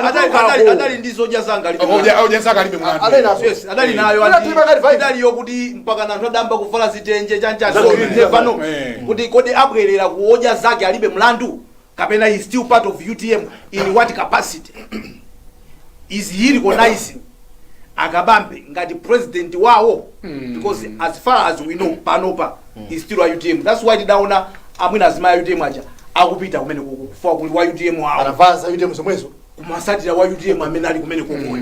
adali ndi zodya zanga alibe nayo. Oja zaka alibe mlandu. Adali nazo. Yes, adali nayo. Ina tiba ngati vibe. Idali yokuti mpaka anthu adamba kuvala zitenje chancha, so Exactly. you never know kuti kodi abwerera kuodya zake alibe mlandu kapena he still part of UTM, in what capacity is he recognizing Akabambe ngati president wawo? Because as far as we know panopa, is still a UTM. That's why tidaona amwina azimayi a UTM aja akupita kumene kufa kuli wa UTM wawo. Anavala za UTM zomwezo. Kumasatira wa UTM amene ali kumene kokoyo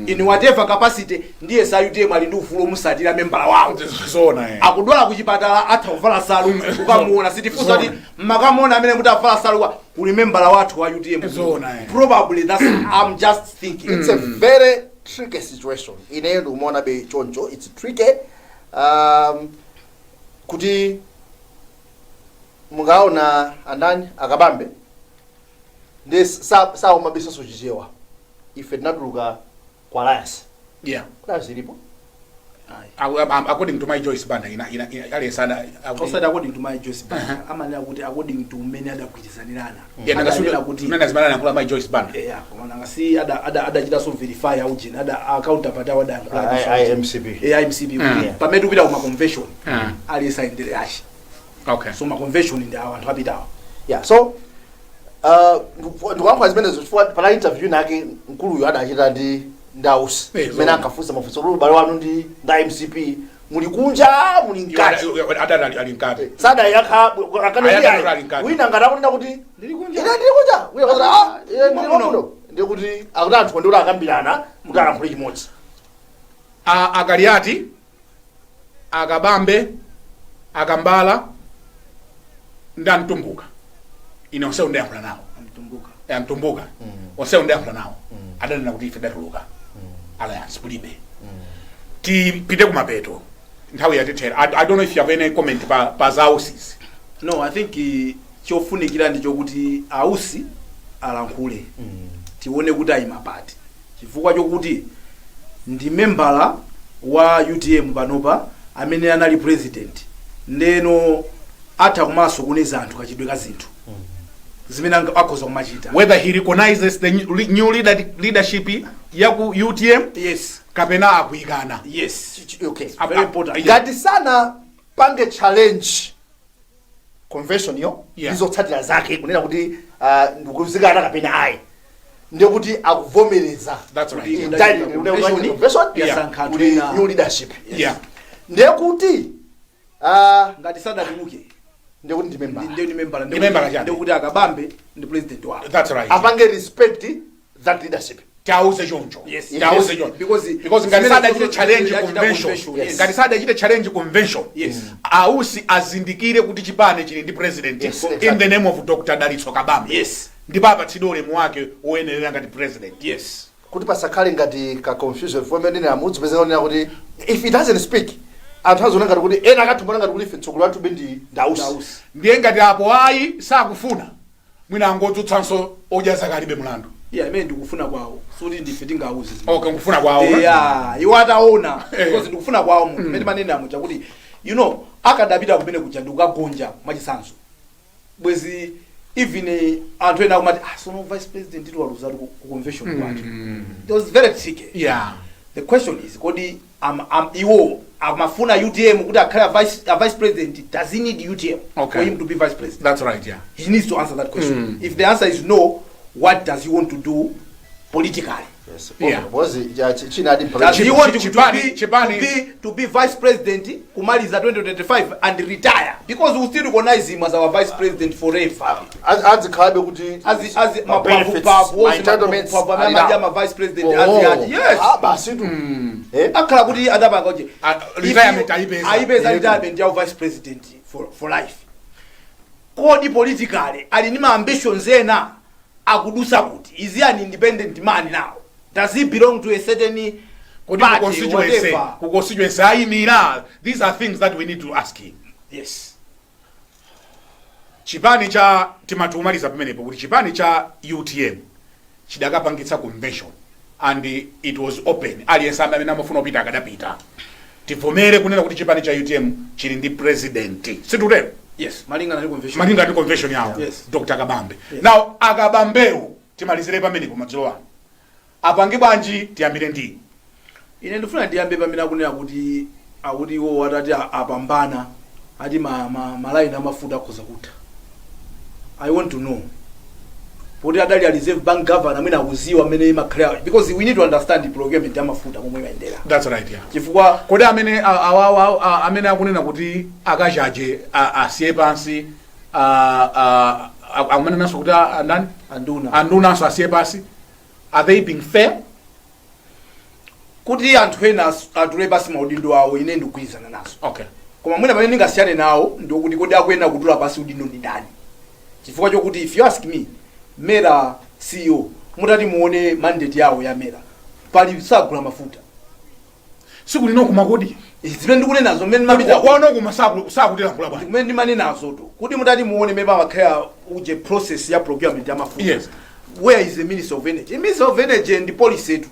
in whatever capacity. Ndiye sa UTM ali ndi ufulu omusatira membala wawo. Zona, eh. Akudwala kuchipatala, atha kuvala salu kukamuona. Sitifunsa kuti mmakamuona amene kuti avala salu kuli membala wathu wa UTM. Zona, eh. Probably that's, I'm just thinking. It's a very tricky situation. Ineyo ndikumaona be choncho, it's tricky kuti mungaona andani, Akabambe ndi sauma bisaso Chichewa. Ife tinatuluka ku alliance. Kuti zilipo. According to my Joyce Banda ina alesana. Osati according to my Joyce Banda, amanena kuti according to mmene adagwirizanirana. Yeah, Adanena kuti nanga zimana yankhula my Joyce Banda. Yeah, koma nanga si adachitanso verify aujeni, ada counterpart awo adayankhula. IMCP. AIMCP, kuti pamene tikupita kuma convention, aliyense ayendere achi. So ma convention ndi awo anthu apitawo. Yeah, so ndikuyankhula zimenezo chifukwa pala interview nake mkuluyo adachita ndi Ndausi, mmene ankafunsa mafunso kuti ubale wanu ndi nda MCP, muli kunja, muli mkati? Adati ali mkati. Sadayankha. Ayakha ali mkati. Wina ngati akunena kuti Ndili kunja. Ine ndili kunja, wina akati, "Ah, ine ndili Muno." muno, ndikuti akuti anthu ndikuti akambirana kuti alankhule chimodzi. Akaliati, Akabambe. Akambala ndi Amtumbuka, ine onsewo ndayankhula nawo. Amtumbuka. Amtumbuka onsewo ndayankhula nawo, adanena kuti ife datuluka, alliance kulibe. Tipite kumapeto, nthawi yatithera. I don't know if you have any comment pa za Ausizi. No, I think chofunikira ndi chokuti Ausi alankhule, tione kuti ayima pati, chifukwa chokuti ndi membala wa UTM panopa amene anali president, ndeno atha kumaso kuneza anthu kachidwe ka zinthu zimene akhoza kumachita. Whether he recognizes the new leadership ya ku UTM kapena akuyikana. Yes. Okay. Very important. Ngati sana pange challenge convention yo izotsatira zake, kunena kuti ndikuzikana kapena ayi, ndiye kuti akuvomereza. That's right. Indirectly, kunena kuti Convention convention yasankha anthu kuli ena. new leadership. Ndiye kuti Ngati sadatuluke, ndiye kuti ndi member. Ndiye ndi membala. Ndi membala chabe. Ndiye kuti Akabambe ndi president wawo. That's right. Apange respect that leadership. Tauze choncho. Yes. Tauze choncho. Because Because ngati zimene sadachite challenge yachita convention, convention, yes. ngati sadachite challenge convention, Ausi azindikire kuti chipani chili ndi president in the name of Dr. Dalitso Kabambe, ndipo apatsidwe ulemu wake woyenerera ngati president. Kuti pasakhale ngati ka confusion fomwe ndine amudzi pezeka kunena kuti if it doesn't speak, anthu aziona ngati kuti ena akathumana ngati kuti ife mtsogoleri wathu ndi Ndausi. Ndausi. Ndiye ngati apo ayi, sakufuna, mwina angodzutsanso odya zakalibe mulandu. Yeah, imene ndikufuna kwawo, suti ndife tingauze zimene. Okay, nkufuna kwawo. Yeah, iwo ataona, because ndikufuna kwawo munthu mmene manena chakuti akadapita kumene kuja ndikukagonja mwachitsanzo, bwezi even anthu ena akumati, "Ah, sono vice president tiwaluzatu ku convention kwathu." It was very tricky. The question is, kodi iwo amafuna UTM kuti akhale a vice president? Does he need UTM for him to be vice president? That's right, yeah. He needs to answer that question. If the answer is no, what does he want to do politically? Yes. Yeah. Because chinadi. Does he want to be vice president kumaliza 2025 and retire? Because we still recognize him as our vice president forever. Azikhalabe kuti As ma benefits, ma entitlements ali nawo. ma vice president azi, yes. Ah, basi tu. Eh? Akhala kuti adapanga kuti Ah, retirement ayipeza. Ayipeza retirement ya vice president for life. Kodi politically ali ndi ma ambitions ena akudusa kuti is he an independent man now? Does he belong to a certain Kodi ku party, constituency, whatever? ku constituency ayimira? These are things that we need to ask him. Chipani cha, timatumaliza pamenepo kuti chipani cha UTM chidakapangitsa convention and it was open, aliyense amene amafuna kupita akadapita. Tivomere kunena kuti chipani cha UTM chili ndi president, situtero? Yes, malingana ndi convention. Malinga ndi convention yawo. Dr. Kabambe. Now Akabambewo, timalizire pamenepo madzulo ano, apange bwanji? Tiyambire ndi Ine ndifuna ndiyambe pamene akunena kuti akuti iwo atati apambana, ati malaini amafuta akhoza kutha. I want to know, poti adali a Reserve Bank governor, amene akuziwa amene imakhalira, because we need to understand the procurement ya mafuta momwe imayendera. That's right, yeah. Chifukwa Kodi amene amene akunena kuti akachaje asiye pansi, akumanenanso kuti andani? Anduna. Andunanso asiye pansi, are they being fair? Kuti anthu ena atule pasi maudindo awo, ine ndikugwirizana nazo. Koma mwina pamene ndingasiyane nawo ndikuti, kodi akuyenera kutula pasi udindo ndi ndani? Chifukwa chokuti if you ask me, MERA CEO, mutati muone mandate yawo ya MERA, pali sagula mafuta. Siku lino kumakodi. Zimene ndikunenazo mmene mapita Wanokuma sakutilankhula bwanji? Kumene ndimanenazo tu kuti mutati muone mmene pamakhala uje process ya procurement ya mafuta, where is the Minister of Energy? The Minister of Energy ndi policy yetu.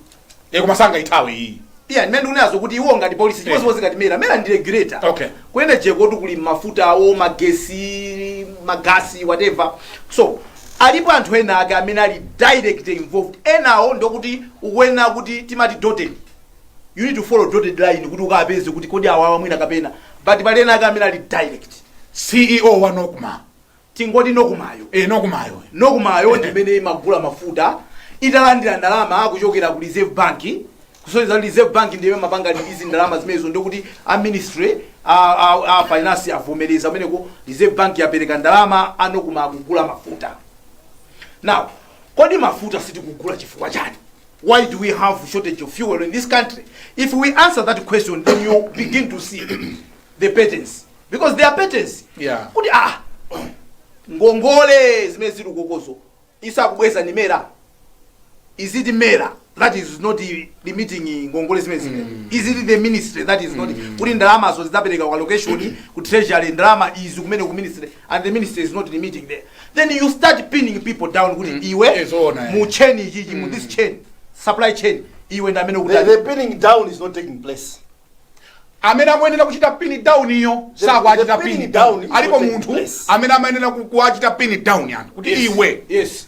E, koma sangaithawe iyi. Iya, ndimene ndikunenazo kuti iwo ngati policy, chimodzimodzi ngati MERA. MERA ndi regulator. Ku energy koti kuli mafuta awo, magesi, magasi, whatever. So alipo anthu ena ake amene ali direct involved. Enawo ndokuti ukuyenera kuti timati dotted, you need to follow dotted line kuti ukapeze kuti kodi awawa mwina kapena, but pali ena ake amene ali direct. CEO wa NOCMA. Tingoti NOCMAyo. E, NOCMAyo. NOCMAyo ndimene imagula mafuta italandira ndalama kuchokera ku Reserve Bank, kusonyeza kuti Reserve Bank ndiye mapanga izi ndalama zimenezo. Ndikuti a ministry a finance avomereza ameneko, Reserve Bank yapereka ndalama, a NOCMA akugula mafuta. Now, kodi mafuta sitikugula chifukwa chani? Why do we have shortage of fuel in this country? If we answer that question, then you begin to see the patterns. Because they are petties. Kuti ngongole zimene zili kukozo isakubweza ni MERA. Is it MERA that is not limiting ngongole zimene zimene? Is it the ministry that is not kuti ndalamazo zidzapereka kwa allocation ku treasury, ndalama izi kumene ku ministry, and the ministry is not limiting there? Then you start pinning people down kuti iwe Zoona, eh. mu chain ichichi, mu this chain, supply chain, iwe ndi amene ukuti The pinning down is not taking place. Amene akuyenera kuchita pin down iyo sakuachita The pinning pin down is alipo not taking munthu place. amene amayenera kuachita pin down anthu kuti iwe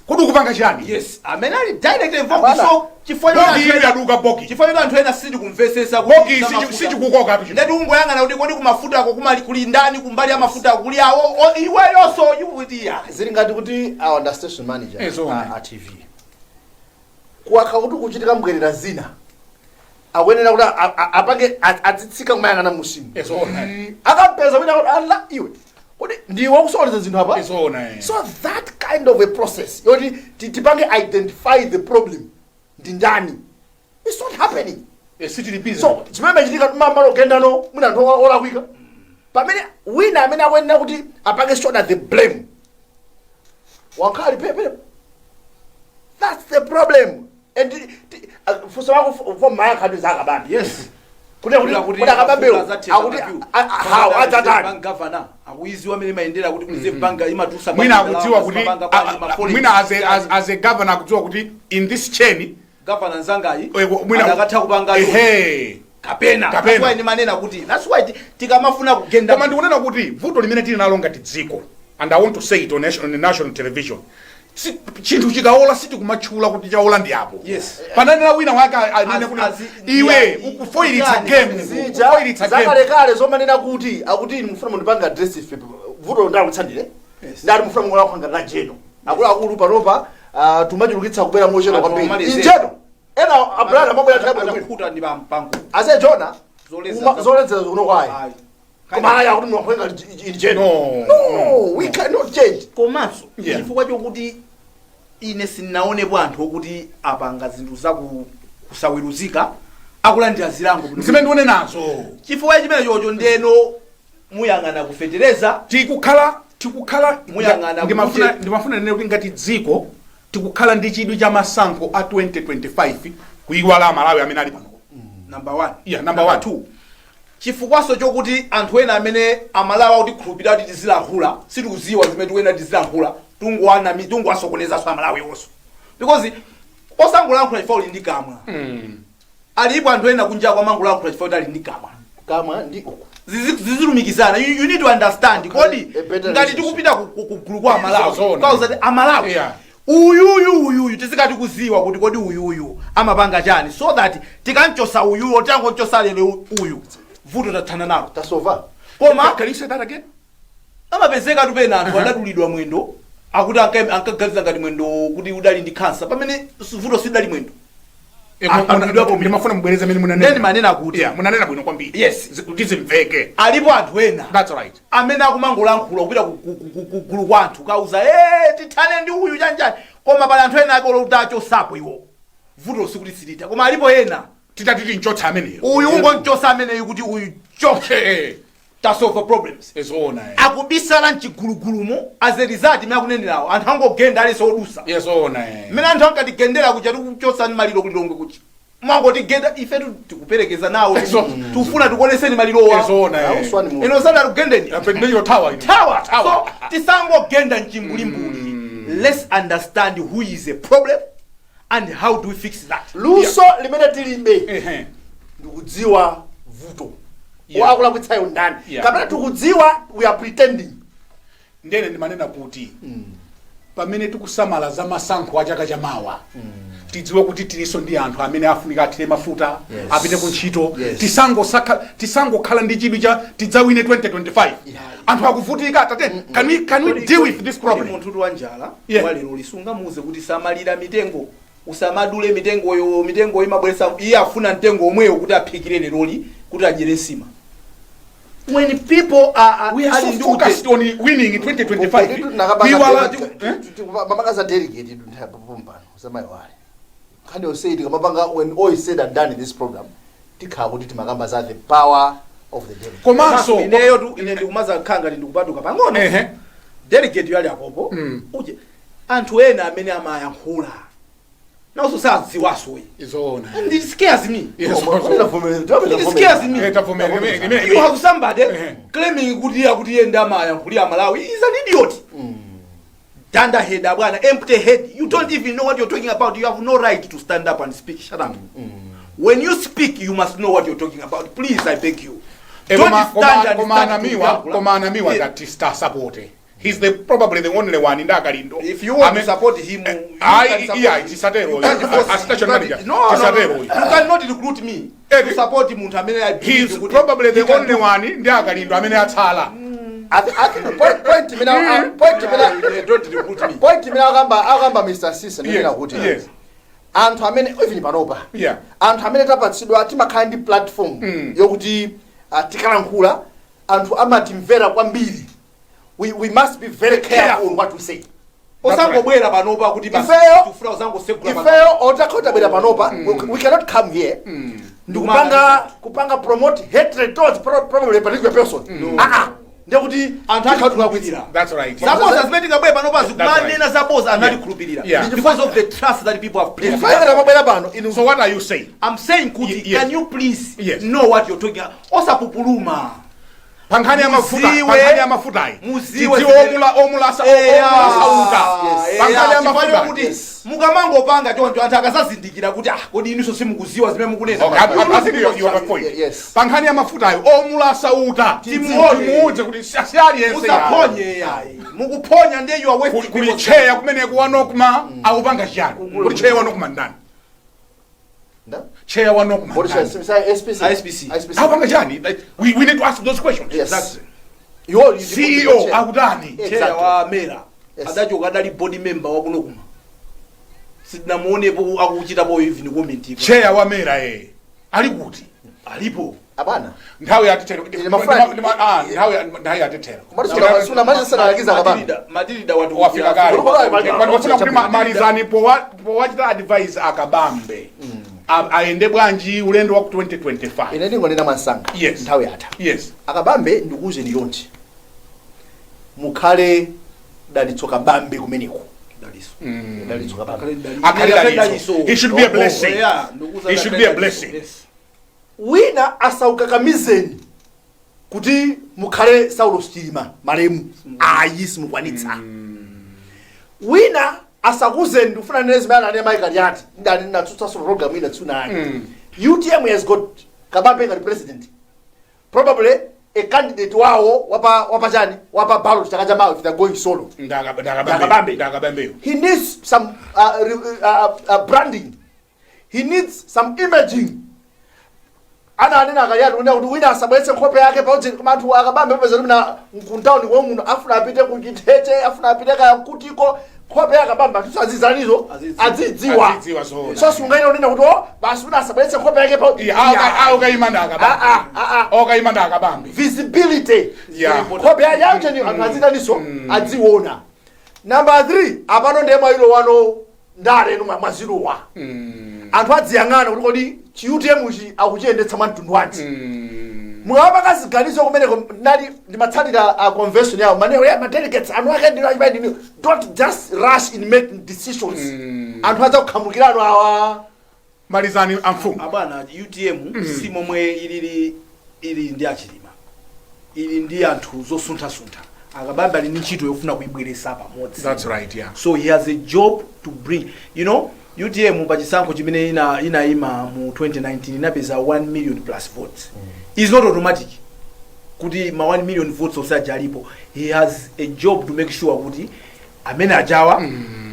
kuti ukupanga chani? Yes, amene ali direct involved. Bwana. So chifukwa Bogi choti iyo anthu ena- yaduka bogi. Chifukwa choti anthu ena sitikumvesesa kuti Bogi za mafuta. sichikukoka tu. Ndati ungoyang'ana kuti kodi kumafuta ako kumali kuli ndani, kumbali ya mafuta ako kuli awo iweyonso ikuti ya. Zili ngati kuti awa nda station manager Zoona. a TV, kuwakha kuti kuchitika mbwerera zina, akuyenera kuti apange adzitsika kumayang'ana musimu. Zoona. Akampeza wina kuti ala iwe, kuti ndiwe wakusokoneza zinthu apa. Zoona, eh. So that kind of a process yoti tipange identify the problem ndi ndani, it's not happening. Sitili busy. So chimene machitika, mamalo gendano mwina anthu olakwika, pamene wina amene akuyenera kuti apange shoulder the blame wankhali pepe. That's the problem. And funso lako fo mayankhatu zakabambe kuti kuti akabambewo akuti how adzatani? Governor akuiziwa amene mayendera kuti Reserve Bank imatusa Mwina akudziwa kuti mwina as a governor akudziwa kuti in this chain governor nzangayi mwina akatha kupanga kapena. Kapena. That's why ndimanena kuti that's why tikamafuna kugenda Koma ndikunena kuti vuto limene tili nalo ngati dziko, and I want to say it on national television, chinthu chikaola sitikumatchula kuti chaola ndi apo. Pananena wina wake anene kuti iwe ukufoilitsa game. Zija Ukufoilitsa game. Zakalekale zomanena kuti akuti inu mufuna mundipanga address ife, vuto ndakuthandire, ndati mufuna mukulankhanga la jeno akuluakulu panopa, tumachulukitsa kubwera mochedwa Anthu kwambiri. amalizera. Injeno ena abrada amabwera tikabwera bwino. Atakhuta ndi pampango. Ase jona Zoledzera zoledzera kuno kwayi. Ayi. Koma aya akuti mukulenga injeno. No. No, we cannot change. Komanso chifukwa chokuti ine sindinaonepo anthu okuti apanga zinthu zaku kusaweruzika akulandira zilango bwino. Zimene ndikunenazo. Chifukwa chimene chocho ndeno muyang'ana kufetereza. Tikukhala Muyang'ana ndimafuna ndimafuna nene kuti ngati dziko tikukhala ndi chidwi cha masankho a 2025, kuiwala Amalawi amene ali pano. Number one. Yeah, number one. Two, chifukwaso chokuti anthu ena amene Amalawi akutikhulupirira kuti tizilankhula, sitikuziwa zimene tikuyenda tizilankhula, tungowasokonezanso Amalawi onso, because osangolankhula chifukwa uli ndi kamwa. Alipo anthu ena kunja kwamangolankhula chifukwa kuti ali ndi kamwa. Kamwa ndi uku. Zizilumikizana. You need to understand kodi A better ngati relationship. tikupita ku gulu kwa Amalawi Zoona. kauza kuti Amalawi uyuyu uyuyu tizikati kuziwa kuti kodi uyuyu amapanga chani, so that tikanchosa uyuyu, tikangochosa lero uyu, vuto tathana nalo. Tasova. Koma Can you say that again? Amapezeka tupena anthu adadulidwa mwendo, akuti ankaganiza ngati mwendo kuti udali ndi kansa, pamene vuto sidali mwendo. Adulidwapo. Ndimafuna mubwereze amene munanena. Then manena kuti Yeah, munanena bwino kwambiri. Yes. Kuti zimveke. Alipo anthu ena That's right. amene akumangolankhula kupita ku gulu kwa anthu kauza, "Eh, tithane ndi uyu," chanjani, koma pali anthu ena ake olokuti achosapo iwo, vuto sikuti silita. Koma alipo ena titati tinchotsa ameneyo, uyu ungonchosa ameneyu kuti uyu choke, tasolve problems. Zoona, eh. Akubisala mchigulugulumo. As a result, imene akunenerawo, anthu angogenda alese odusa. Zoona, eh. Mmene anthu ankatigendera kuja, tikuchotsani maliro kulilongwe kuja, mwangotigenda ife tikuperekeza nawo, tikufuna tikuoneseni malirowa. Zoona, eh. Auswani mu Ino sada tikugendeni. Ndiyo thawa ino. Tower. So tisangogenda mchimbulimbuli. Let's understand who is a problem and how do we fix that. Luso limene tilibe ndikudziwa vuto wakulakwitsayo ndani, kapena tikudziwa, we are pretending. Ndene ndimanena kuti pamene tikusamala za masankho a chaka chamawa, tidziwe kuti tilinso ndi anthu amene afunika athire mafuta, apite ku ntchito. Tisangokhala ndi chidwi cha tidzawine 2025, anthu akuvutika. Tate, can we deal with this problem? Munthu wa njala walero lisungamuze kuti samalira mitengo, usamadule mitengoyo, mitengo imabweretsa. Iye afuna mtengo omweyo kuti aphikire leroli, kuti adyere nsima. When people are We are so ali ndi focused on winning in 2025, kuiwala, eh? Mamakaza delegate pompano samayiwale nkhani yonse. Tikamapanga, when all is said and done in this program, tikhala kuti timakamba za the power of the delegate. Komanso Ineyo tu, ine ndikumaza khanga ngati ndikupatuka pang'ono. Delegate yali apopo uje anthu ena amene amayankhula nawonso sadziwaso. Izoona. And it scares me. Yes. It scares me. Tavomera. You have somebody claiming kuti akuti iye ndi amayankhulira Malawi. Is an idiot, dunderhead bwana, empty head. You don't even know what you're talking about. You have no right to stand up and speak. Shut up. When you speak, you must know what you're talking about. Please, I beg you. Don't stand and Koma start anamiwa kuyankhula. koma anamiwa that support, he's the probably the only one in Ndakalindo. If you want to support him, you can support Yeah, him. tisatero. You can't force A station you can't- manager. No, no, no. Tisatero. You cannot recruit me to support munthu amene I believe He's kuti probably the he can only do. one ndi Akalindo amene atsala. I think point imene point imene Don't recruit me. Point imene akamba Mr. Sisa ndinena kuti anthu amene even panopa, anthu amene tapatsidwa, timakhala ndi platform yokuti tikalankhula anthu amatimvera kwambiri. We must be very careful on what we say. Osangobwera panopa kuti basi tufuna usangosegula. Ifeyo otakhotabwera panopa, we cannot come here ndikupanga kupanga promote hatred towards probably a particular person. Ah, ndekuti Anthu atikhulupirira. That's right. Zaboza zimene tingabwera panopa That's right. zikumanena zaboza, anthu atikhulupirira because of the trust that people have placed in us. Ifeyo tamabwera pano inu. So what are you saying? I'm saying kuti Yes. can you please know what you're talking about? Osapupuluma. Pankhani ya mafuta, Muziwe- pankhani ya mafutayi, muziwe tidziwe omula omulasa omulasauta. Pankhani ya Chifukwa mafuta. kuti mukamangopanga choncho, anthu akazazindikira kuti, ah, kodi inunso simukuziwa zimene mukunena? Okay, I think you have a point. Yes. Pankhani ya mafutayo, omulasa uta Timuone. timuudze kuti si aliyense. Musaphonye yayi, mukuphonya ndiye you are wasting Kuli people's chair kumeneko wa NOCMA akupanga chiyani? Kuti chair wa NOCMA ndani? Nda? Chair wa NOCMA What ndani? is SPC? ISPC. ISPC. Akupanga chiyani? Like, we need to ask those questions. Yes. Exactly. You CEO akutani? Chair Exactly. wa MERA Yes. adachoka, adali board member wa ku NOCMA, sitinamuonepo akuchitapo even comment. Chair wa MERA ali kuti? Alipo. Abana. Nthawi yatithero. Ine mafuna- Nthawi yatithero. Komatu suna maliza sana alakiza Akabambe. Matilda watu Wafika kale. Wafuna kuti malizani powachita advise Akabambe. Ayende bwanji ulendo wa ku 2025? Ine ndingonena mwansanga. Yes. Nthawi yatha. Yes. Akabambe, ndikuwuzeni chonchi, mukhale Dalitso Kabambe kumeneko. Daliso. Dalitso Kabambe. Akhale dalitso. He should be a blessing. He should be a blessing. Wina asaukakamizeni kuti mukhale Saulo Chilima malemu, ayi, simukwanitsa. Wina asakuzeni, ndikufuna nene zimene ananena Michael Yati, ndani natsutsanso program ina tsunani. UTM has got Kabambe ngati president, probably a candidate wawo wapa wapachani wapa ballot chaka chamawa if they're going solo. Ndakabambe. Ndakabambeyo. He needs some branding, he needs some imaging. Ana anena akayati kunena kuti wina asabweretse nkhope yake paudzi, koma anthu Akabambe popeza mina mkuntawuni komwe muno afuna apite kuchiteche, afuna apite kaya kutiko, nkhope yake Akabambe anthu azizanizo. Azidziwa. Azidziwa. Azidziwa zoona. So sungaine unena kuti, oh, basi wina asabweretse nkhope yake pa Okayima ndakabambe. Ah, ah, ah, Okayima ndakabambe. Visibility. Yeah. Nkhope yake yaucheni anthu azitaniso adziona. Number 3, apano ndiye mwayilo wano ndale enu mwazilowa, anthu adziyang'ana kuti kodi chi UTM chi akuchiyendetsa mwa mtundu wanji. Mukapanga ziganizo kumeneko, nali ndimatsatira a convention yawo maneyo ya ma delegates anu ake ndino achipani ndino. Don't just rush in making decisions, anthu adzakukhamukirano awa. Malizani amfumu. Abwana, UTM si momwe ilili, ili ndi achilima, ili ndi anthu zosunthasuntha. Akabambe ali ndi ntchito yofuna kuyibweresa pamodzi. That's right, yeah. So he has a job to bring UTM pachisankho chimene inayima mu 2019 inapeza 1 million plus votes. Is not automatic kuti ma 1 million votes onse aja alipo. He has a job to make sure kuti amene ajawa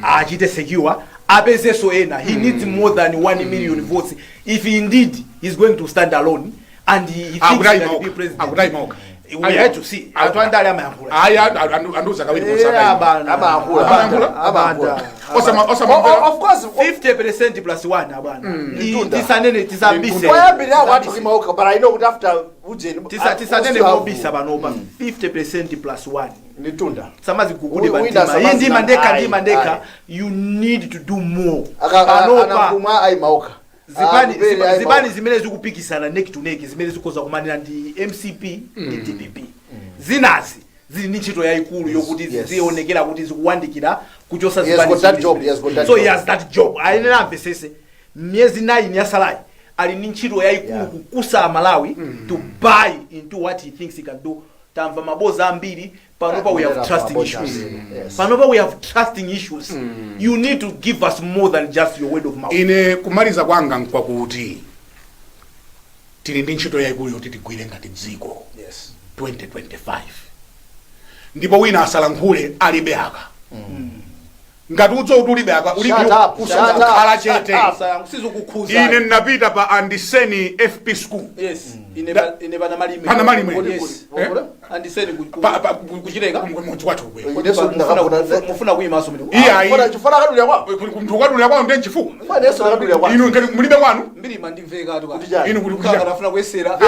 achite secure, apezenso ena. He needs more than 1 million votes if indeed he's going to stand alone and he thinks he can be president. Akutayimoka. We had to see anthu andale amayankhula. Ayi, andiuza kawiri. Eh, Kosaka. abana. Amayankhula. Amayankhula? Amayankhula. Osama. Oh, of course. 50% plus 1, abwana. Mtunda. Tisanene, tisabise. Koyambirira kwathu kuimaoka, but I know kuti after ujeni Tisanene mobisa panopa, 50% plus 1. Nitunda. Samazigugude. Wina Bandima iyi ndima ndekha. Ayi, Ndima ndekha. Ayi. You need to do more panopa. Anakumwa ayimaoka. Zipani Atupele ayi zipani zimene zikupikisana neck to neck, zimene zikhoza kumanira ndi MCP ndi DPP. Zinazi zili ndi ntchito yayikulu yokuti zionekera kuti zikuwandikira kuchosa He has zipani got that ziwiri job, zimene. he has got that So job. he has that job. Ayenera amvesese, miyezi 9 yasalayi ali ndi ntchito yayikulu kukusa Malawi to buy into what he thinks he can do. Tamva maboza ambiri panopa. We have trusting Maboza issues. ambiri, yes. Panopa we have trusting issues. You need to give us more than just your word of mouth. Ine kumaliza kwanga nkwakuti tili ndi ntchito yayikulu yoti tigwire ngati dziko 2025, ndipo wina asalankhule alibe aka. Ngati udzo kuti ulibe aka, Shut up, shut up, usakhala chete. Sizikukhuza. Ine ndinapita pa Andiseni FP School. Yes, ine ine pana Malime. Pana Malime. Yes. Eh? Andiseni kuchileka. Kumudzi kwathu kwe. Inenso ndakafuna- Mufuna kuyimaso mene? Iya, ayi. Chifana akadulira kwawo. Mnthu ukadulira kwawo ndiye nchifukwa. Inenso ndakadulira kwawo. Inu ngati mulibe kwanu. Mbiri mandimveka atu. Kuti chani? Inu kuti Kukanga nafuna kuyesera.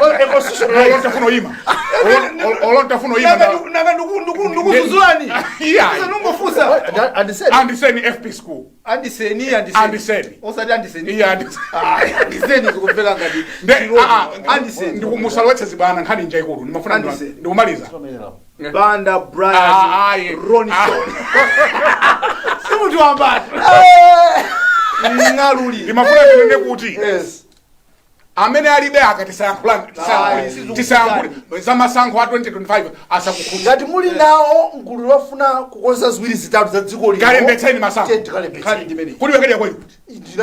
Olo ntafuna uyima, olo ntafuna uyima. Nanga ndikuzuzulani? Iya. Nungofusa. Andiseni. Andiseni FP School. Andiseni, Andiseni. Andiseni. Osati Andiseni. Iya, Andiseni. Andiseni zikumveka ngati Andiseni. Ndikumusalowetse zibwana, nkhani njaikulu ndimafuna Andiseni. ndikumaliza. Banda Brian Ah, aye. Ronison si munthu wambatu ng'aluli. Ndimafuna ndinene kuti amene alibe aka, tisayankhulane. Ayi, sizikukhudzani. Tisayankhule za masankho a 2025, asakukhudza. Ngati muli nawo mgulu lofuna kukonza ziwiri zitatu za dziko lino, Kalembetseni masankho. tiye tikalembetse. Nkhani ndimene. Kuti wakadya kwayi kuti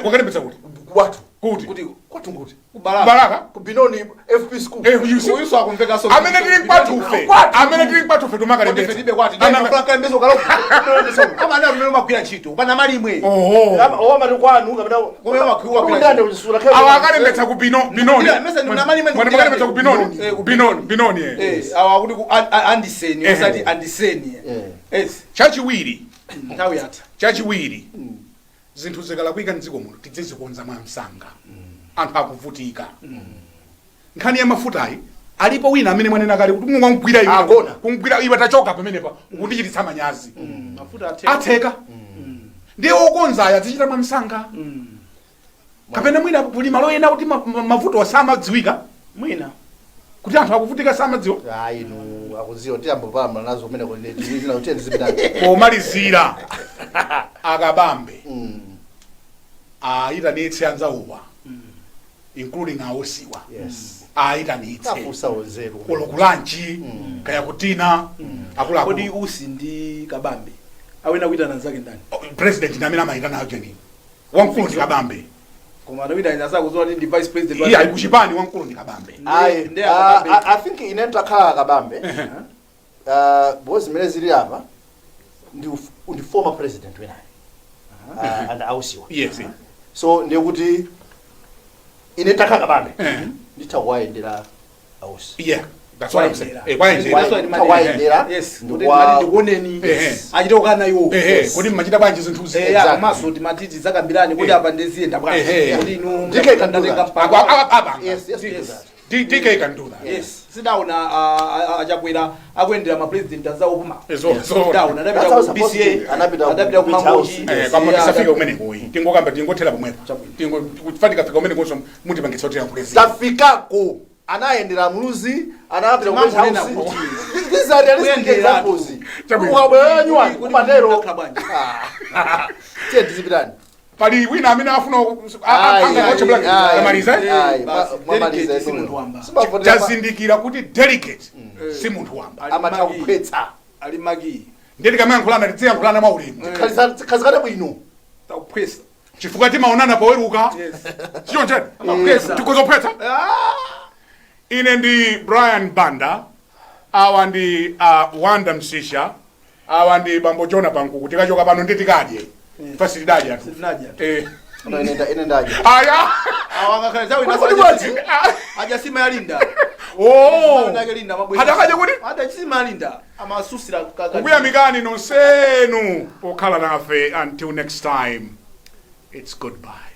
wakalembetsa kuti? Kwathu. Kuti? Kuti? Kwathu nguti? Kubalaka. Balaka. Ku Binoni FP School. Eh, you see? Uyuso akumveka so. Amene tili kwathufe, Kwathu. amene tili kwathufe tumakalembetsa. Tibe kwati ndifuna kalembetsa ukalo kama ana rumene magwira ntchito pana Malimwe. Oho. Owamati kwanu kapena Kumene magwira. Kundande kuchisula. Awo akalembetsa ku Binoni. Ndira, mesa ndi Malimwe. Mwani makalembetsa ku Binoni. Eh, ku Binoni, Binoni, eh. Eh, awa kuti ku Andiseni, osati Andiseni. Yes. Chachiwiri, Nthawi yatha. chachiwiri, zinthu zikalakwika mdziko muno tidzizikonza mwa msanga. Anthu akuvutika. Nkhani ya mafutayi, alipo wina amene mwanena kale kuti mungwamgwira iwe. Agona. Kumgwira iwe, tachoka pamenepa, ukundichititsa manyazi. Mafuta atheka. Atheka, ndiye wokonza aya azichita mwa msanga. Kapena mwina kuli malo ena kuti mavuto samadziwika, Mwina. kuti anthu akuvutika samadziwa. Ayi, inu akudziwa, tiyamba palamula nazo kumene zina kuti ndizipitani. Pomalizira, akabambe ayitanitse anzauwa, including awosiwa. Ayitanitse. Kafusa onzeru. Kulo ku lunch, kaya kutina. Kodi Akuluakulu. Usi ndi Kabambe awena kuitana nzake ndani? President ndi amene amayitana ajeni, wamkulu ndi Kabambe. Koma anawita asakuzowa ndi vice president Iye ali kuchipani, wamkulu ndi Kabambe. Ayi. Ndi Akabambe. I think ine nditakhala Akabambe, because zimene zili apa ndi former president winayo and ausiwa. So ndiye kuti ine nditakhala Kabambe, nditha kuwayendera ausi. Yeah, that's what I'm saying. Kwayendera. Eh, kwayendera. That's what Kwayendera. Yes, kuti Ndikwa- ndimati ndikuoneni. Achite kukana iwo. Ehe, kodi mmachita bwanji zinthuzi? Eh, ya, komanso timati tidzakambirani kuti apa ndiziyenda bwanji. Kuti inu DK can do ndatenga that. mpando. Apanga. Yes, do that. DK can do that. Yes, sidaona achakwera akuyendera ma president anzawo puma. Sidaona That's adapita how ku supposed to BCA, be. Anapita ku adapita ku Beach Mangochi. House. Eh, koma Yeah, tisafike kumeneko iyi. Tingokamba, tingothera pomwepo. Chabwino. Tingo kufatika fika kumenekonso mutipangitsa kuti yankhule. Tafikako, anayendera Muluzi, anapita ku Beach Timangonena House. kuti These are realistic kuyendera examples. Chabwino. Ukabwera nyuwani Kuti kumatero. munakhala bwanji. Tiye tizipitani. Pali wina amene afuna Ayi, anga ayi, koche black ayi, amaliza, eh? ayi, Basi, mwamaliza delegate si inuyo. munthu wamba. Simavotera Tazindikira kuti delegate si munthu wamba. Amatha kuphwetsa. Ali magi. Ndiye tikamayankhulana tidziyankhulana mwa ulemu. Khazikane bwino. Takuphwesa. Chifukwa timaonana poweruka. Yes. Chichoncheni. Amaphwesa. Tikuzophwetsa. Ine ndi Brian Banda, awa ndi Wanda Msisha, awa ndi bambo Jona Pankuku. Tikachoka pano ndi tikadye. Fasi tidadya tu. Sitinadya. Eh. No, ine ndadya. Aya. Awa ngakhala zawo Kodi bwanji? Aja sima yalinda. Oh. Adake linda mabwezi. Adakaje kuti? Ada sima yalinda. Amasusira kaka. Kukuyamikani nonsenu pokhala nafe. Until next time, it's goodbye.